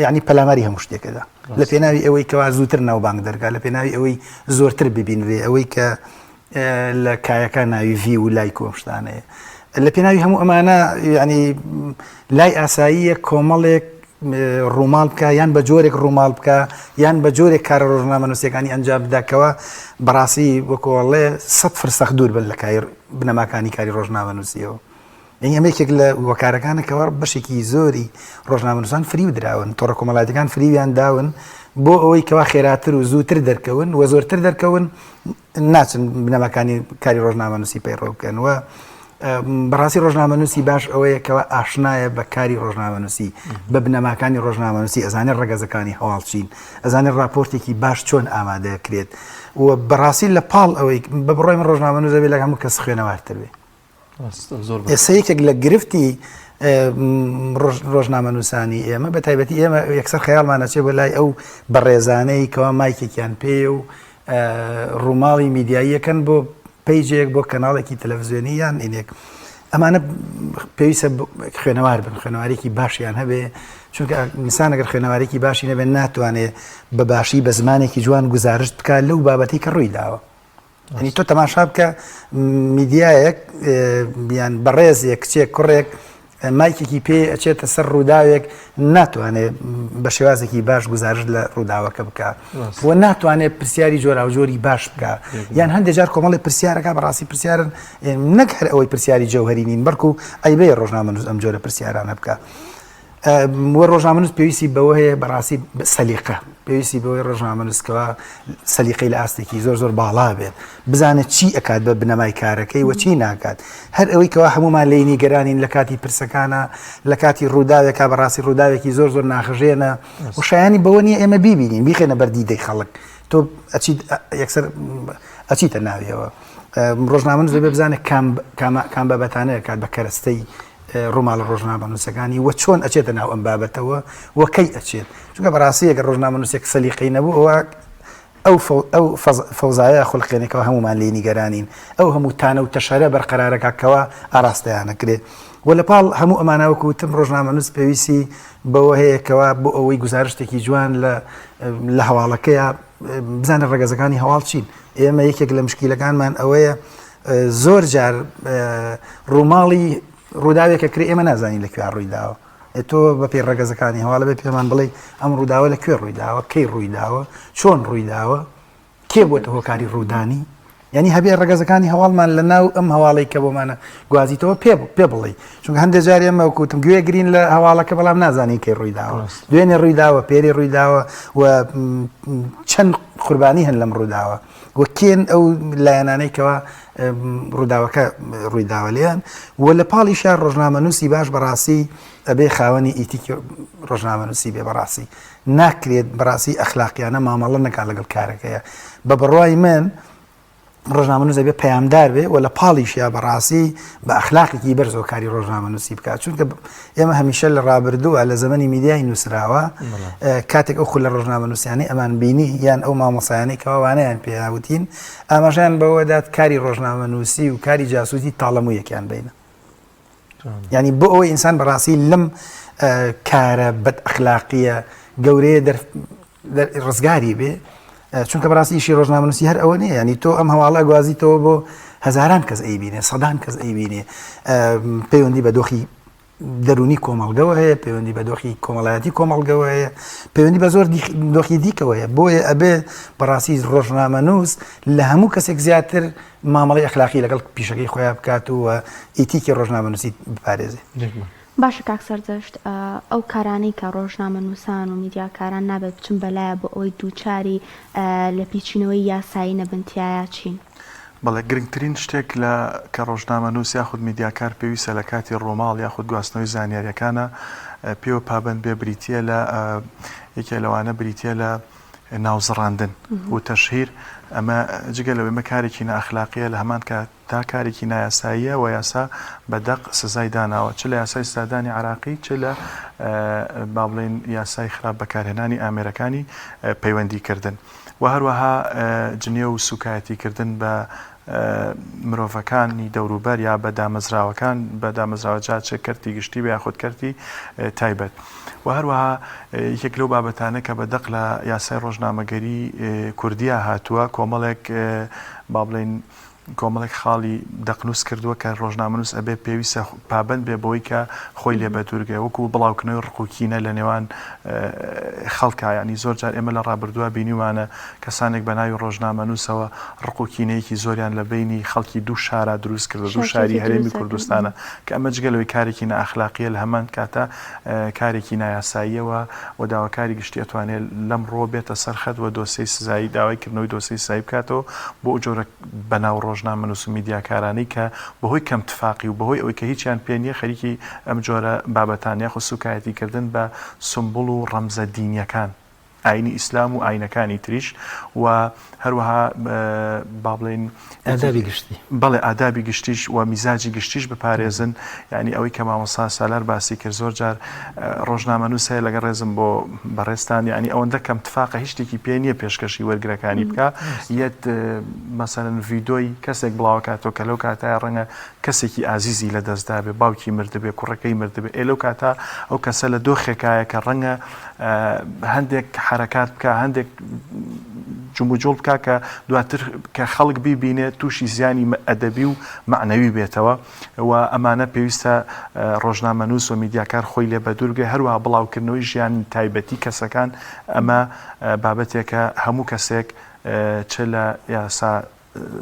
یعنی پەلاماری هەموو شتێکەدا لە پێناوی ئەوەی کەوا زووتر ناوبانگ دەرگا لە پێناوی ئەوەی زۆرتر ببینرێ ئەوەی کە لە کایەکان ناوی view و لایک و ئەم شتانەیە لە پێناوی هەموو ئەمانە یعنی لای ئاساییە کۆمەڵێک ڕووماڵ بکە یان بە جۆرێک ڕووماڵ بکە یان بە جۆرێک کارە ڕۆژنامەنووسەکانی ئەنجام بداکەوە بەڕاستی وەکۆڵێ سە فرسەخ دوور بن لە کاری بنەماکانی کاری ڕۆژنامەنووسیەوە یعنی ئەمە یەکێک لە وەکارەکانە کەوا بەشێکی زۆری ڕۆژنامەنووسان فریو دراون تۆڕە کۆمەڵایەتەکان فریویان داون بۆ ئەوەی کەوا خێراتر و زووتر دەرکەون و زۆرتر دەرکەون ناچن بنەماکانی کاری ڕۆژنامەنووسی پەیڕەو بکەن و بەڕاستی ڕۆژنامەنووسی باش ئەوەیە کەوا ئاشنایە بە کاری ڕۆژنامەنووسی بە بنەماکانی ڕۆژنامەنووسی ئەزانێت ڕەگەزەکانی هەواڵ چین ئەزانێت ڕاپۆرتێکی باش چۆن ئامادەکرێت و بەڕاستی لە پاڵ ئەوەی بە بڕۆی من ڕۆژنامەنووس دەبێت لە هەموو کەس خوێنەوارتر بێ ئێستا یەکێک لە گرفتی ڕۆژنامەنووسانی ئێمە بە تایبەتی ئێمە یەکسەر خەیاڵمان ئەچێ بۆ لای ئەو بەڕێزانەی کەوا مایکێکیان پێیە و ڕووماڵی میدیاییەکەن بۆ پەیجێک بۆ کەناڵێکی تەلەڤزیۆنی یان ئینێک ئەمانە پێویستە خوێنەوار بن خوێنەوارێکی باشیان هەبێ چونکە ئینسان ئەگەر خوێنەوارێکی باشی نەبێت ناتوانێت بە باشی بە زمانێکی جوان گوزارشت بکات لەو بابەتی کە ڕووی داوە یعنی تۆ تەماشا بکە میدیایەک یان بەڕێزێک کچێک کوڕێک مایکێکی پێ ئەچێتە سەر ڕووداوێک ناتوانێت بە شێوازێکی باش گوزارش لە ڕووداوەکە بکە و ناتوانێت پرسیاری جۆراوجۆری باش بکە یان هەندێک جار کۆمەڵی پرسیارەکە بەڕاستی پرسیارن نەک هەر ئەوەی پرسیاری جەوهری نین بەڵکو ئەیبەیە ڕۆژنامەنووس ئەم جۆرە پرسیارانە بکە. وە ڕۆژنامەنووس پێویستی بەوە هەیە بەڕاستی سەلیقە پێویستی بەوەی ڕۆژنامەنووس کەوا سەلیقەی لە ئاستێکی زۆر زۆر باڵا بێت بزانێت چی ئەکات بە بنەمای کارەکەی و چی ناکات هەر ئەوەی کەوا هەمومان لێی نیگەرانین لە کاتی پرسەکانە لە کاتی ڕووداوێکا بەڕاستی ڕووداوێکی زۆر زۆر ناخژێنە و شایانی بەوە نییە ئێمە بیبینین بیخێنە بەردیدەی خەڵک تۆ ئەچیت یەکسەر ئەچیتە ناویەوە ڕۆژنامەنووس دەبێت بزانێت کام کام بابەتانەیە کات بە کەرەستەی. ڕووماڵە ڕۆژنامەنووسەکانی و چۆن ئەچێتە ناو ئەم بابەتەوە و کەی ئەچێت چونکە بەڕاستی ئەگەر ڕۆژنامەنووسێک سەلیقەی نەبوو ئەوە ئەو ئەو فەوزایە خولقێنێکەوە هەمومان لێ نیگەرانین ئەو هەموو تانە و تەشەرە بەرقەرارەکە کەوا ئاراستەیانەکرێت و لە پاڵ هەموو ئەمانە وەکو وتم ڕۆژنامەنووس پێویستی بەوە هەیە کەوا بۆ ئەوەی گوزارشتێکی جوان لە لە هەواڵەکەیە بزانە ڕەگەزەکانی هەواڵ چین ئێمە یەکێک لە مشکیلەکانمان ئەوەیە زۆر جار ڕووماڵی ڕووداوێکە کرێ ئێمە نازانین لە کوێ ڕووی داوە تۆ بە پێی ڕەگەزەکانی هەواڵە بێ پێمان بڵێ ئەم ڕووداوە لە کوێ ڕووی داوە کەی ڕووی داوە چۆن ڕووی داوە کێ بۆتە هۆکاری ڕوودانی یعنی هەبێ ڕەگەزەکانی هەواڵمان لە ناو ئەم هەواڵی کە بۆمانە گوازیتەوە پێ پێ بڵێ چونکە هەندێک جار ئێمە وەکوتم گوێ گرین لە هەواڵەکە بەڵام نازانین کەی ڕووی داوە دوێنێ ڕووی داوە پێری ڕووی داوە و چەند قوربانی هەن لەم ڕووداوە و کێن ئەو لایەنانەی کەوا ڕووداوەکە ڕوویداوە لێیان و لە پاڵیشا ڕۆژنامەنووسی باش بەڕاستی ئەبێ خاوەنی ئیتیکی ڕۆژنامەنووسی بێ بەڕاستی ناکرێت بەڕاستی ئەخلاقیانە مامەڵە نەکات لەگەڵ کارەکەیە بە بڕوای من ڕۆژنامەنووس دەبێت پەیامدار بێ و لە پاڵیشیا بەڕاستی بە ئەخلاقێکی بەرزەوە کاری ڕۆژنامەنووسی بکات چونکە ئێمە هەمیشە لە ڕابردووە لە زەمەنی میدیای نووسراوە کاتێک ئەو خولە ڕۆژنامەنووسیانەی ئەمان بینی یان ئەو مامۆسایانەی کەوا وانەیان پێیاوتین ئاماژەیان بەوەدات کاری ڕۆژنامەنووسی و کاری جاسوسی تاڵەموویەکیان بینە ینی بۆ ئەوەی ئینسان بەڕاستی لەم کارە بەد ئەخلاقیە گەورەیە ڕزگاری بێ چونکە بەڕاستی ئیشی ڕۆژنامەنووسی هەر ئەوە نییە ینی تۆ ئەم هەواڵە گوازیتەوە بۆ هەزاران کەس ئەیبینێ سەدان کەس ئەیبینێ پەیوەندی بە دۆخی دەرونی کۆمەڵگەوە هەیە پەیوەندی بە دۆخی کۆمەڵایەتی کۆمەڵگەوە هەیە پەیوەندی بە زۆر دۆخی دیکەوە هەیە بۆیە ئەبێ بەڕاستی ڕۆژنامەنووس لە هەموو کەسێک زیاتر مامەڵی ئەخلاقی لەگەڵ پیشەکەی خۆیان بکات و ئیتیکی ڕۆژنامەنووسی بپارێزێ. باشە کاک سەردەشت ئەو کارانەی کە ڕۆژنامەنووسان و میدیاکاران نابێت بچن بەلایە بۆ ئەوەی دووچاری لێپیچینەوەی یاسایی نەبن تیایا چین؟ بەڵێ گرنگترین شتێک لە کە ڕۆژنامەنووس یاخود میدیاکار پێویستە لە کاتی ڕووماڵ یاخود گواستنەوەی زانیاریەکانە پێوە پابەند بێ بریتیە لە یەکێ لەوانە بریتیە لە ناوزڕاندن و تەشهیر ئەمە جگە لەوەی مە کارێکی نائەخلاقیە لە هەمان کات تا کارێکی نایاساییە و یاسا بە دەق سزای داناوە چ لە یاسای سزادانی عراقی چ لە با بڵێین یاسای خراپ بەکارهێنانی ئامێرەکانی پەیوەندی کردن و هەروەها جنێو و سوکایەتی کردن بە مرۆڤەکانی دەوروبەر یا بە دامەزراوەکان بە دامەزراوە جا چ کەرتی گشتی بێ یاخود کەرتی تایبەت و هەروەها یەکێک لەو بابەتانە کە بە دەق لە یاسای ڕۆژنامەگەری کوردیا هاتووە کۆمەڵێک با بڵێین کۆمەڵێک خاڵی دەقنووس کردووە کە ڕۆژنامەنووس ئەبێ پێویستە پابەند بێ بەوەی کە خۆی لێ بەدوورگێ وەکو بڵاوکردنەوەی ڕق و کینە لە نێوان خەڵکا یانی زۆر جار ئێمە لە ڕابردووە بینیومانە کەسانێک بە ناوی ڕۆژنامەنووسەوە ڕق و کینەیەکی زۆریان لە بەینی خەڵکی دوو شارا دروست کردووە دوو شاری هەرێمی کوردستانە کە ئەمە جگە لەوەی کارێکی نائەخلاقییە لە هەمان کاتا کارێکی نایاساییەوە و داواکاری گشتی ئەتوانێت لەم ڕووە بێتە سەر خەت و دۆسیەی سزایی داوای کردنەوەی دۆسیەی سزایی بکاتەوە بۆ ئەو جۆرە بەناو ڕۆژنامەنووس و میدیاکارانەی کە بەهۆی کەم تفاقی و بەهۆی ئەوەی کە هیچیان پێ نییە خەریکی ئەم جۆرە بابەتان یاخود سوکایەتی کردن بە سومبوڵ و ڕەمزە دینیەکان ئاینی ئیسلام و ئاینەکانی تریش و هەروەها با بڵێین ئادابی گشتی بەڵێ ئادابی گشتیش و میزاجی گشتیش بپارێزن یعنی ئەوەی کە مامۆستا سالار باسی کرد زۆر جار ڕۆژنامەنووس هەیە لەگەڵ ڕێزم بۆ بەڕێزتان یعنی ئەوەندە کەم تفاقە هیچ شتێکی پێ نییە پێشکەشی وەرگرەکانی بکا یەت مەسەلەن ڤیدۆی کەسێک بڵاوکاتەوە کە لەو کاتایە ڕەنگە کەسێکی ئازیزی لە دەستدابێ باوکی مردبێ کوڕەکەی مردبێ ئێ لەو کاتا ئەو کەسە لە دۆخێکایە کە ڕەنگە هەندێک حەرەکات بکا هەندێک جموجۆڵ بکا کە دواتر کە خەڵک بیبینێ تووشی زیانی ئەدەبی و مەعنەوی بێتەوە و ئەمانە پێویستە ڕۆژنامەنووس و میدیاکار خۆی لێ بەدوور بگرێ هەروەها بڵاوکردنەوەی ژیانی تایبەتی کەسەکان ئەمە بابەتێکە هەموو کەسێک چ لە یاسا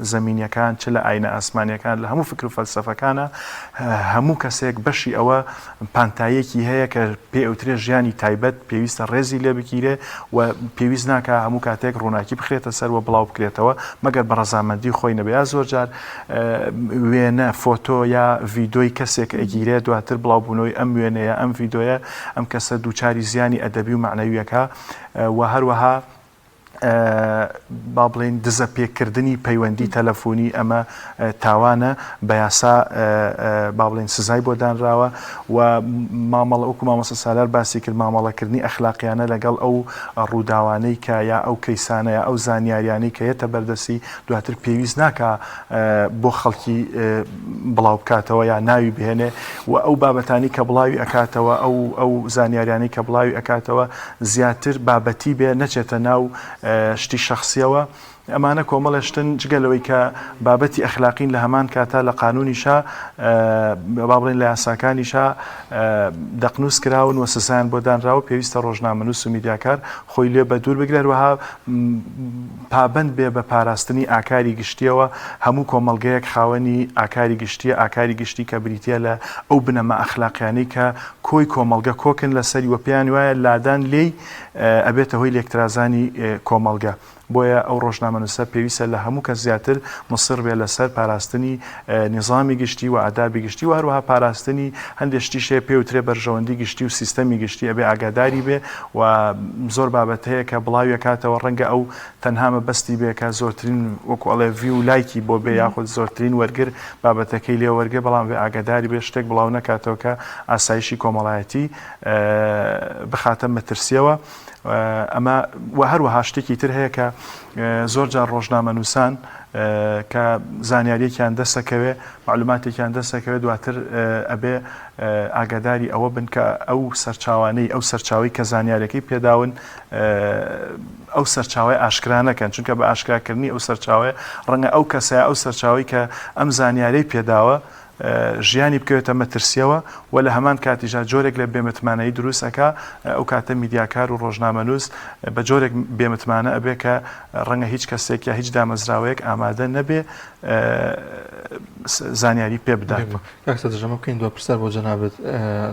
زەمینیەکان چ لە ئاینە ئاسمانیەکان لە هەموو فکر و فەلسەفەکانە هەموو کەسێک بەشی ئەوە پانتاییەکی هەیە کە پێ ئەوترێ ژیانی تایبەت پێویستە ڕێزی لێ بگیرێ و پێویست ناکا هەموو کاتێک ڕووناکی بخرێتە سەر و بڵاو بکرێتەوە مەگەر بە ڕەزامەندی خۆی نەبێ یا زۆر جار وێنە فۆتۆ یا ڤیدۆی کەسێک ئەگیرێ دواتر بڵاوبوونەوەی ئەم وێنەیە ئەم ڤیدۆیە ئەم کەسە دووچاری زیانی ئەدەبی و مەعنەویەکە و هەروەها. با بڵێین دزە پێکردنی پەیوەندی تەلەفۆنی ئەمە تاوانە بە یاسا با بڵێین سزای بۆ دانراوە و مامەڵە وەکو مامۆستا سالار باسی کرد مامەڵەکردنی ئەخلاقیانە لەگەڵ ئەو ڕووداوانەی کە یا ئەو کەیسانە یا ئەو زانیاریانەی کە یەتە بەردەستی دواتر پێویست ناکا بۆ خەڵکی بڵاو بکاتەوە یا ناوی بهێنێ و ئەو بابەتانی کە بڵاوی ئەکاتەوە ئەو ئەو زانیاریانەی کە بڵاوی ئەکاتەوە زیاتر بابەتی بێ نەچێتە ناو شتی شەخسیەوە ئەمانە کۆمەڵێ شتن جگە لەوەی کە بابەتی ئەخلاقین لە هەمان کاتا لە قانونیشا با بڵێن لە یاساکانیشا دەقنووس کراون و سزایان بۆ دانراوە پێویستە ڕۆژنامەنووس و میدیاکار خۆی لێ بە دوور بگرێت هەروەها پابەند بێ بە پاراستنی ئاکاری گشتیەوە هەموو کۆمەڵگەیەک خاوەنی ئاکاری گشتیە ئاکاری گشتی کە بریتە لە ئەو بنەما ئەخلاقیانەی کە کۆی کۆمەڵگە کۆکن لەسەری و پێیان وایە لادان لێی ئەبێتە هۆی لێکترازانی کۆمەڵگە. بۆیە ئەو ڕۆژنامەنووسە پێویستە لە هەموو کەس زیاتر موسڕ بێ لەسەر پاراستنی نیزامی گشتی و ئادابی گشتی و هەروەها پاراستنی هەندێ شتیش هەیە پێ وترێ بەرژەوەندی گشتی و سیستەمی گشتی ئەبێ ئاگاداری بێ و زۆر بابەت هەیە کە بڵاوی ئەکاتەوە ڕەنگە ئەو تەنها مەبەستی بێ کە زۆرترین وەکو ئەڵێ view و لایکی بۆ بێ یاخود زۆرترین وەرگر بابەتەکەی لێ وەرگێ بەڵام بێ ئاگاداری بێ شتێک بڵاو نەکاتەوە کە ئاسایشی کۆمەڵایەتی بخاتە مەترسیەوە ئەمە و هەروەها شتێکی تر هەیە کە زۆر جار ڕۆژنامەنووسان کە زانیاریەکیان دەسەکەوێ معلوماتێکیان دەسەکەوێ دواتر ئەبێ ئاگاداری ئەوە بن کە ئەو سەرچاوانەی ئەو سەرچاوی کە زانیارەکەی پێداون ئەو سەرچاوەیە ئاشکرا نەکەن، چونکە بە ئاشکراکردنی ئەو سەرچاوەیە ڕەنگە ئەو کەسە یا ئەو سەرچاوەی کە ئەم زانیارەی پێداوە ژیانی بکەوێتە مەترسییەوە و لە هەمان کاتیشدا جۆرێک لە بێمتمانەیی دروست ئەکا، ئەو کاتە میدیاکار و ڕۆژنامەنووس بە جۆرێک بێمتمانە ئەبێ کە ڕەنگە هیچ کەسێک یا هیچ دامەزراوەیەک ئامادە نەبێ زانیاری پێ بدات. کاک سەردەشت ئەمە بکەین دوا پرسیار بۆ جەنابت،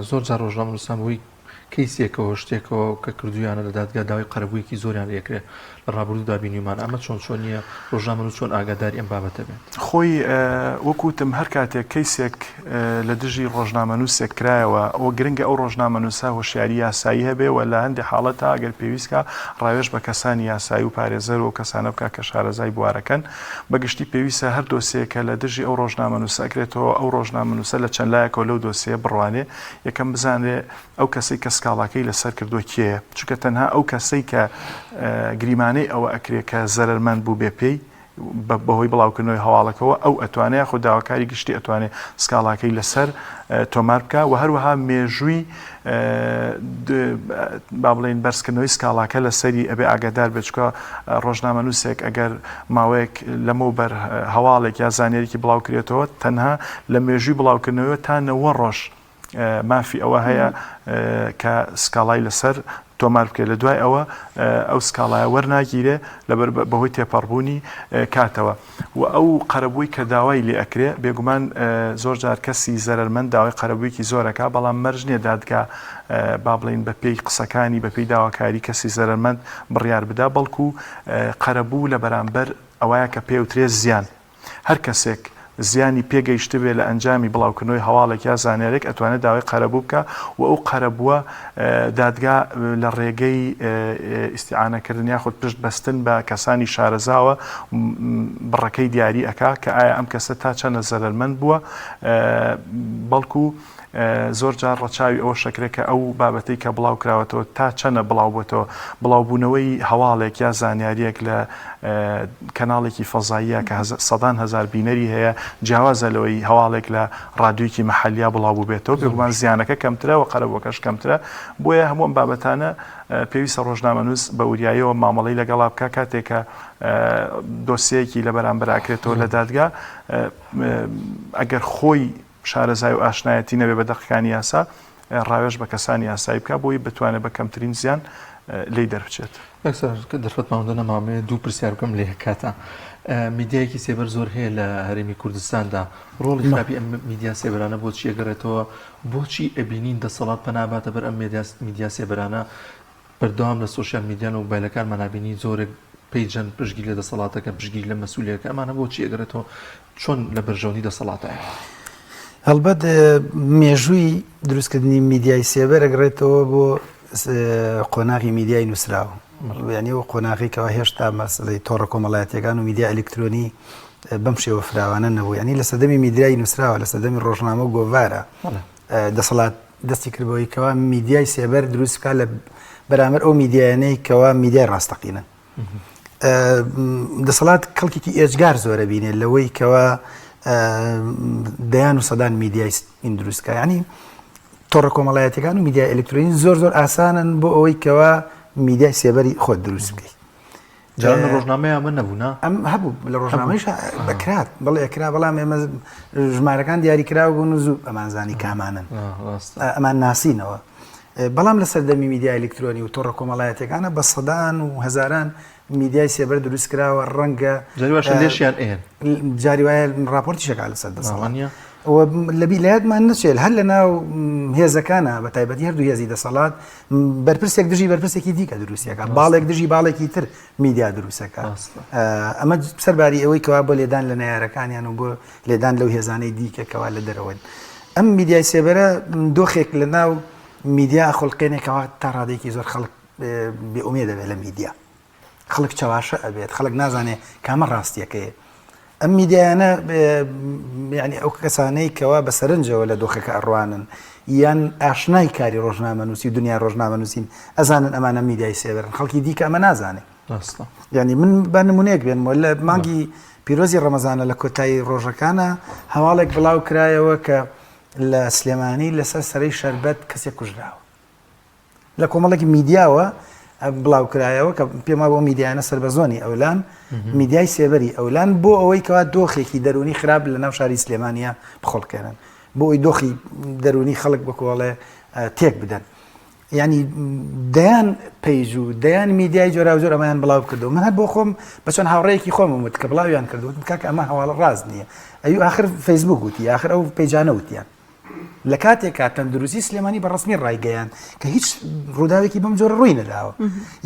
زۆر جار ڕۆژنامەنووسان بەهۆی کەیسێکەوە شتێکەوە کە کردوویانە لە دادگا داوای قەرەبوویەکی زۆریان لێکرێ لە ڕابردوودا بینیومانە ئەمە چۆن چۆنیە ڕۆژنامەنووس چۆن ئاگاداری ئەم بابەتە بێت؟ خۆی وەک وتم هەر کاتێک کەیسێک لە دژی ڕۆژنامەنووسێک کرایەوە ئەوە گرنگە ئەو ڕۆژنامەنووسە هۆشیاری یاسایی هەبێ و لە هەندێ حاڵەتا ئەگەر پێویست کا ڕاوێژ بە کەسانی یاسایی و پارێزەر و ئەو کەسانە بکا کە شارەزای بوارەکەن بە گشتی پێویستە هەر دۆسیەیەک کە لە دژی ئەو ڕۆژنامەنووسە ئەکرێتەوە ئەو ڕۆژنامەنووسە لە چەند لایەکەوە لەو دۆسیەیە بڕوانێ یەکەم بزانرێ ئەو کەسەی کە سکاڵاکەی لەسەر کردووە کێیە، چونکە تەنها ئەو کەسەی کە گریمانەی ئەوە ئەکرێ کە زەرەرمەند بووبێ پێی بەهۆی بڵاوکردنەوەی هەواڵەکەوە ئەو ئەتوانێ یاخود داواکاری گشتی ئەتوانێ سکاڵاکەی لەسەر تۆمار بکا و هەروەها مێژووی با بڵێین بەرزکردنەوەی سکاڵاکە لەسەری ئەبێ ئاگادار بێت چونکە ڕۆژنامەنووسێک ئەگەر ماوەیەک لەمەوبەر هەواڵێک یا زانیاریی بڵاو کرێتەوە تەنها لە مێژووی بڵاوکردنەوە تا نەوە ڕۆژ مافی ئەوە هەیە کە سکاڵای لەسەر تۆمار بکرێت لە دوای ئەوە ئەو سکاڵایە وەرناگیرێ لەبەر بەهۆی تێپەڕبوونی کاتەوە و ئەو قەرەبووی کە داوای لێ ئەکرێ بێگومان زۆر جار کەسی زەرەرمەند داوای قەرەبوویەکی زۆر ئەکا بەڵام مەرج نییە دادگا با بڵێین بە پێی قسەکانی بە پێی داواکاری کەسی زەرەرمەند بڕیار بدا بەڵکو قەرەبوو لە بەرامبەر ئەوەیە کە پێوترێ زیان هەر کەسێک زیانی پێ گەیشتبێ لە ئەنجامی بڵاوکردنەوەی هەواڵێک یا زانیارێک ئەتوانێت داوای قەرەبوو بکا و ئەو قەرەبووە دادگا لە ڕێگەی ئیستیعانەکردن یاخود پشت بەستن بە کەسانی شارەزاوە بڕەکەی دیاری ئەکا کە ئایا ئەم کەسە تا چەنە زەرەرمەند بووە بەڵکو زۆر جار ڕەچاوی ئەوەش ئەکرێت کە ئەو بابەتەی کە بڵاو کراوەتەوە تا چەنە بڵاو بۆتەوە. بڵاوبوونەوەی هەواڵێک یا زانیارییەک لە کەناڵێکی فەزاییە کە سەدان هەزار بینەری هەیە جیاوازە لەوەی هەواڵێک لە ڕادیۆیەکی مەحەلییا بڵاو بووبێتەوە. بێگومان زیانەکە کەمترە و قەرەبووەکەش کەمترە. بۆیە هەموو ئەم بابەتانە پێویستە ڕۆژنامەنووس بە وریاییەوە مامەڵەی لەگەڵا بکا کاتێک کە دۆسیەیەکی لە بەرامبەر ئەکرێتەوە لە دادگا ئەگەر خۆی شارەزای و ئاشنایەتی نەبێ بە دەقەکانی یاسا، ڕاوێژ بە کەسانی یاسایی بکا بۆی بتوانێ بە کەمترین زیان لێی دەربچێت. کاک سالار کە دەرفەتمان ئەوەندە نەماوە ئەمەوێ دوو پرسیار بکەم لە یەک کاتا. میدیایەکی سێبەر زۆر هەیە لە هەرێمی کوردستاندا، ڕۆڵی خراپی ئەم میدیا سێبەرانە بۆچی ئەگەڕێتەوە؟ بۆچی ئەبینین دەسەڵات پەنا باتە بەر ئەم میدیا سێبەرانە؟ بەردەوام لە سۆشیال میدیان و مۆبایلەکانمان ئەبینی زۆرێک پەیجەن پشتگیری لە دەسەڵاتەکەن پشتگیری لە مەسئولەکە ئەمانە بۆچی ئەگەڕێتەوە چۆن لە بەرژەوەندی دەسەڵاتایە؟ هەڵبەت مێژووی دروستکردنی میدیای سێبەر ئەگەڕێتەوە بۆ قۆناغی میدیای نووسراو. یعنی ئەو قۆناغی کەوا هێشتا مەسەلەی تۆڕە کۆمەڵایەتیەکان و میدیا ئەلکترۆنی بەم شێوە فراوانە نەبوو یعنی لە سەردەمی میدیای نووسراوە لە سەردەمی ڕۆژنامە و گۆڤارە دەسەڵات دەستی کردبەوەی کەوا میدیای سێبەر دروست بکات لە بەرامبەر ئەو میدیایانەی کەوا میدیای ڕاستەقینن دەسەڵات کەڵکێکی ئێجگار زۆرە بینێت لەوەی کەوا دەیان و سەدان میدیای دروستکە ینی تۆڕە کۆمەڵایەتەکان و میدیای ئەلکترۆنی زۆر زۆر ئاسانن بۆ ئەوەی کەوا میدیای سێبەری خۆت دروست بکەیت جاران لە ڕۆژنامەیە ئەمە نەبوو نا؟ ئەم هەبوو لە ڕۆژنامەیش ئەکرات بەڵێ ئەکرا بەڵام ئێمە ژمارەکان دیاریکراو بوون و زوو ئەمانزانی کامانن ئەمان ناسینەوە بەڵام لە سەردەمی میدیا ئەلکترۆنی و تۆڕە کۆمەڵایەتەکانە بە سەدان و هەزاران میدیای سێبەر دروست کراوە ڕەنگە جاری واشە لێشیان ئێن جاری وایە ڕاپۆرتی شەکا لەسەر دەسەڵات و لەبی لە یادمان نەچێت هەر لە ناو هێزەکانە بە تایبەتی هەردوو هێزی دەسەڵات بەرپرسێک دژی بەرپرسێکی دیکە دروستەکە باڵێک دژی باڵێکی تر میدیا دروستەکە ئەمە سەرباری ئەوەی کەوا بۆ لێدان لە نەیارەکانیان و بۆ لێدان لەو هێزانەی دیکە کەوا لە دەرەوەن ئەم میدیای سێبەرە دۆخێک لە ناو میدیا خۆلقێنێکەوە تا ڕادێکی زۆر خەڵک بێئومێ دەبێت لە میدیا خەڵک چەواشە ئەبێت خەڵک نازانێت کامە ڕاستیەکەی ئەم میدیایانە یعنی ئەو کەسانەی کەوا بە سەرنجەوە لە دۆخەکە ئەڕوانن یان ئاشنای کاری ڕۆژنامەنووسی و دنیای ڕۆژنامەنووسین ئەزانن ئەمانە میدیای سێبەرن خەڵکی دیکە ئەمە نازانێت یعنی من بە نمونەیەک بێنمەوە لە مانگی پیرۆزی ڕەمەزانە لە کۆتایی ڕۆژەکانە هەواڵێک بڵاو کرایەوە کە لە سلێمانی لەسەر سەرەی شەربەت کەسێک کوژراوە لە کۆمەڵێک میدیاوە بڵاوکرایەوە کە پێم وابوو ئەو میدیایانە سەر بە زۆنی ئەولان میدیای سێبەری ئەولان بۆ ئەوەی کەوا دۆخێکی دەروونی خراپ لە ناو شاری سلێمانیا بخڵقێنن بۆ ئەوی دۆخی دەروونی خەڵک بکۆڵێ تێک بدەن ینی دەیان page و دەیان میدیای جۆراوجۆر ئەمەیان بڵاو کردو من هەر بۆ خۆم بە چەند هاوڕێیەکی خۆمم وت کە بڵاویان کردو کاک ئەمە هەواڵە ڕاست نییە ئەی ئاخر فەیسبوک وتی آخر ئەو page انە وتیان لە کاتێکا تەندروستی سلێمانی بە ڕسمی ڕایگەیاند کە هیچ ڕووداوێکی بەم جۆرە ڕووی نەداوە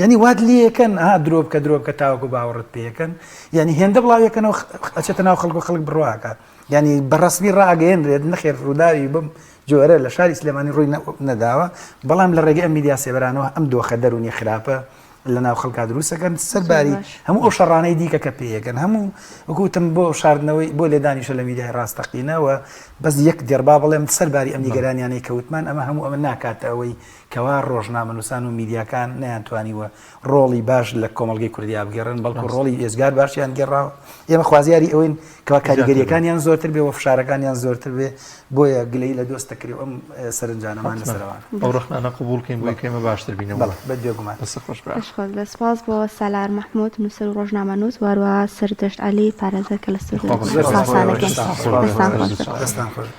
یعنی وات لەکەن ها درۆ بکە درۆ بکە تاوەکو باوەڕت پێەکەن یعنی هێندە بڵاویەکەنەوە ئەچێتە ناو خەڵک و خەڵک بڕواکات یعنی بە ڕسمی ڕاگەیەنرێت نەخێر ڕووداوی بم جۆرە لە شاری سلێمانی ڕووی نەداوە بەڵام لە ڕێگەی ئەم میدیا سێبەرانەوە ئەم دۆخە دەرونی خراپە لە ناو خەڵکا دروستەکەن سەرباری هەموو ئەو شەڕانەی دیکە کە پێیەکەن هەموو وەکوتم بۆ شاردنەوەی بۆ لێدانیشە لە میدیای ڕاستەقینەوە بەس یەک دێربا بڵێم سەرباری ئەم نیگەرانیانەی کەوتمان ئەمە هەموو ئەمە ناکاتە ئەوەی کەوا ڕۆژنامەنووسان و میدیاکان نەیانتوانیوە ڕۆڵی باش لە کۆمەڵگەی کوردیا بگێڕن بەڵکو ڕۆڵی ئێجگار باشیان گێڕاوە ئێمە خوازیاری ئەوەین کەوا کاریگەریەکانیان زۆرتر بێ و فشارەکانیان زۆرتر بێ بۆیە گلەیی لە دۆست دەکرێ و ئەم سەرنجانەمان لەسەرەوان. ئەو ڕەخنانە قبوڵ کەین بۆی کە ئێمە باشتر بینەوە. بەڵێ بە بێگومان. دەستت خۆش برا. دەست خۆش بێت. سپاس بۆ سالار مەحمود نووسەر و ڕۆژنامەنووس و هەروەها سەردەشت عەلی پارێزەر کە لە ستۆدیۆ زۆر سپاس بۆ سپاستان ئێوەش. دەکەین. سپاس. دەستان خۆش بێت. دەستان خۆش بێت.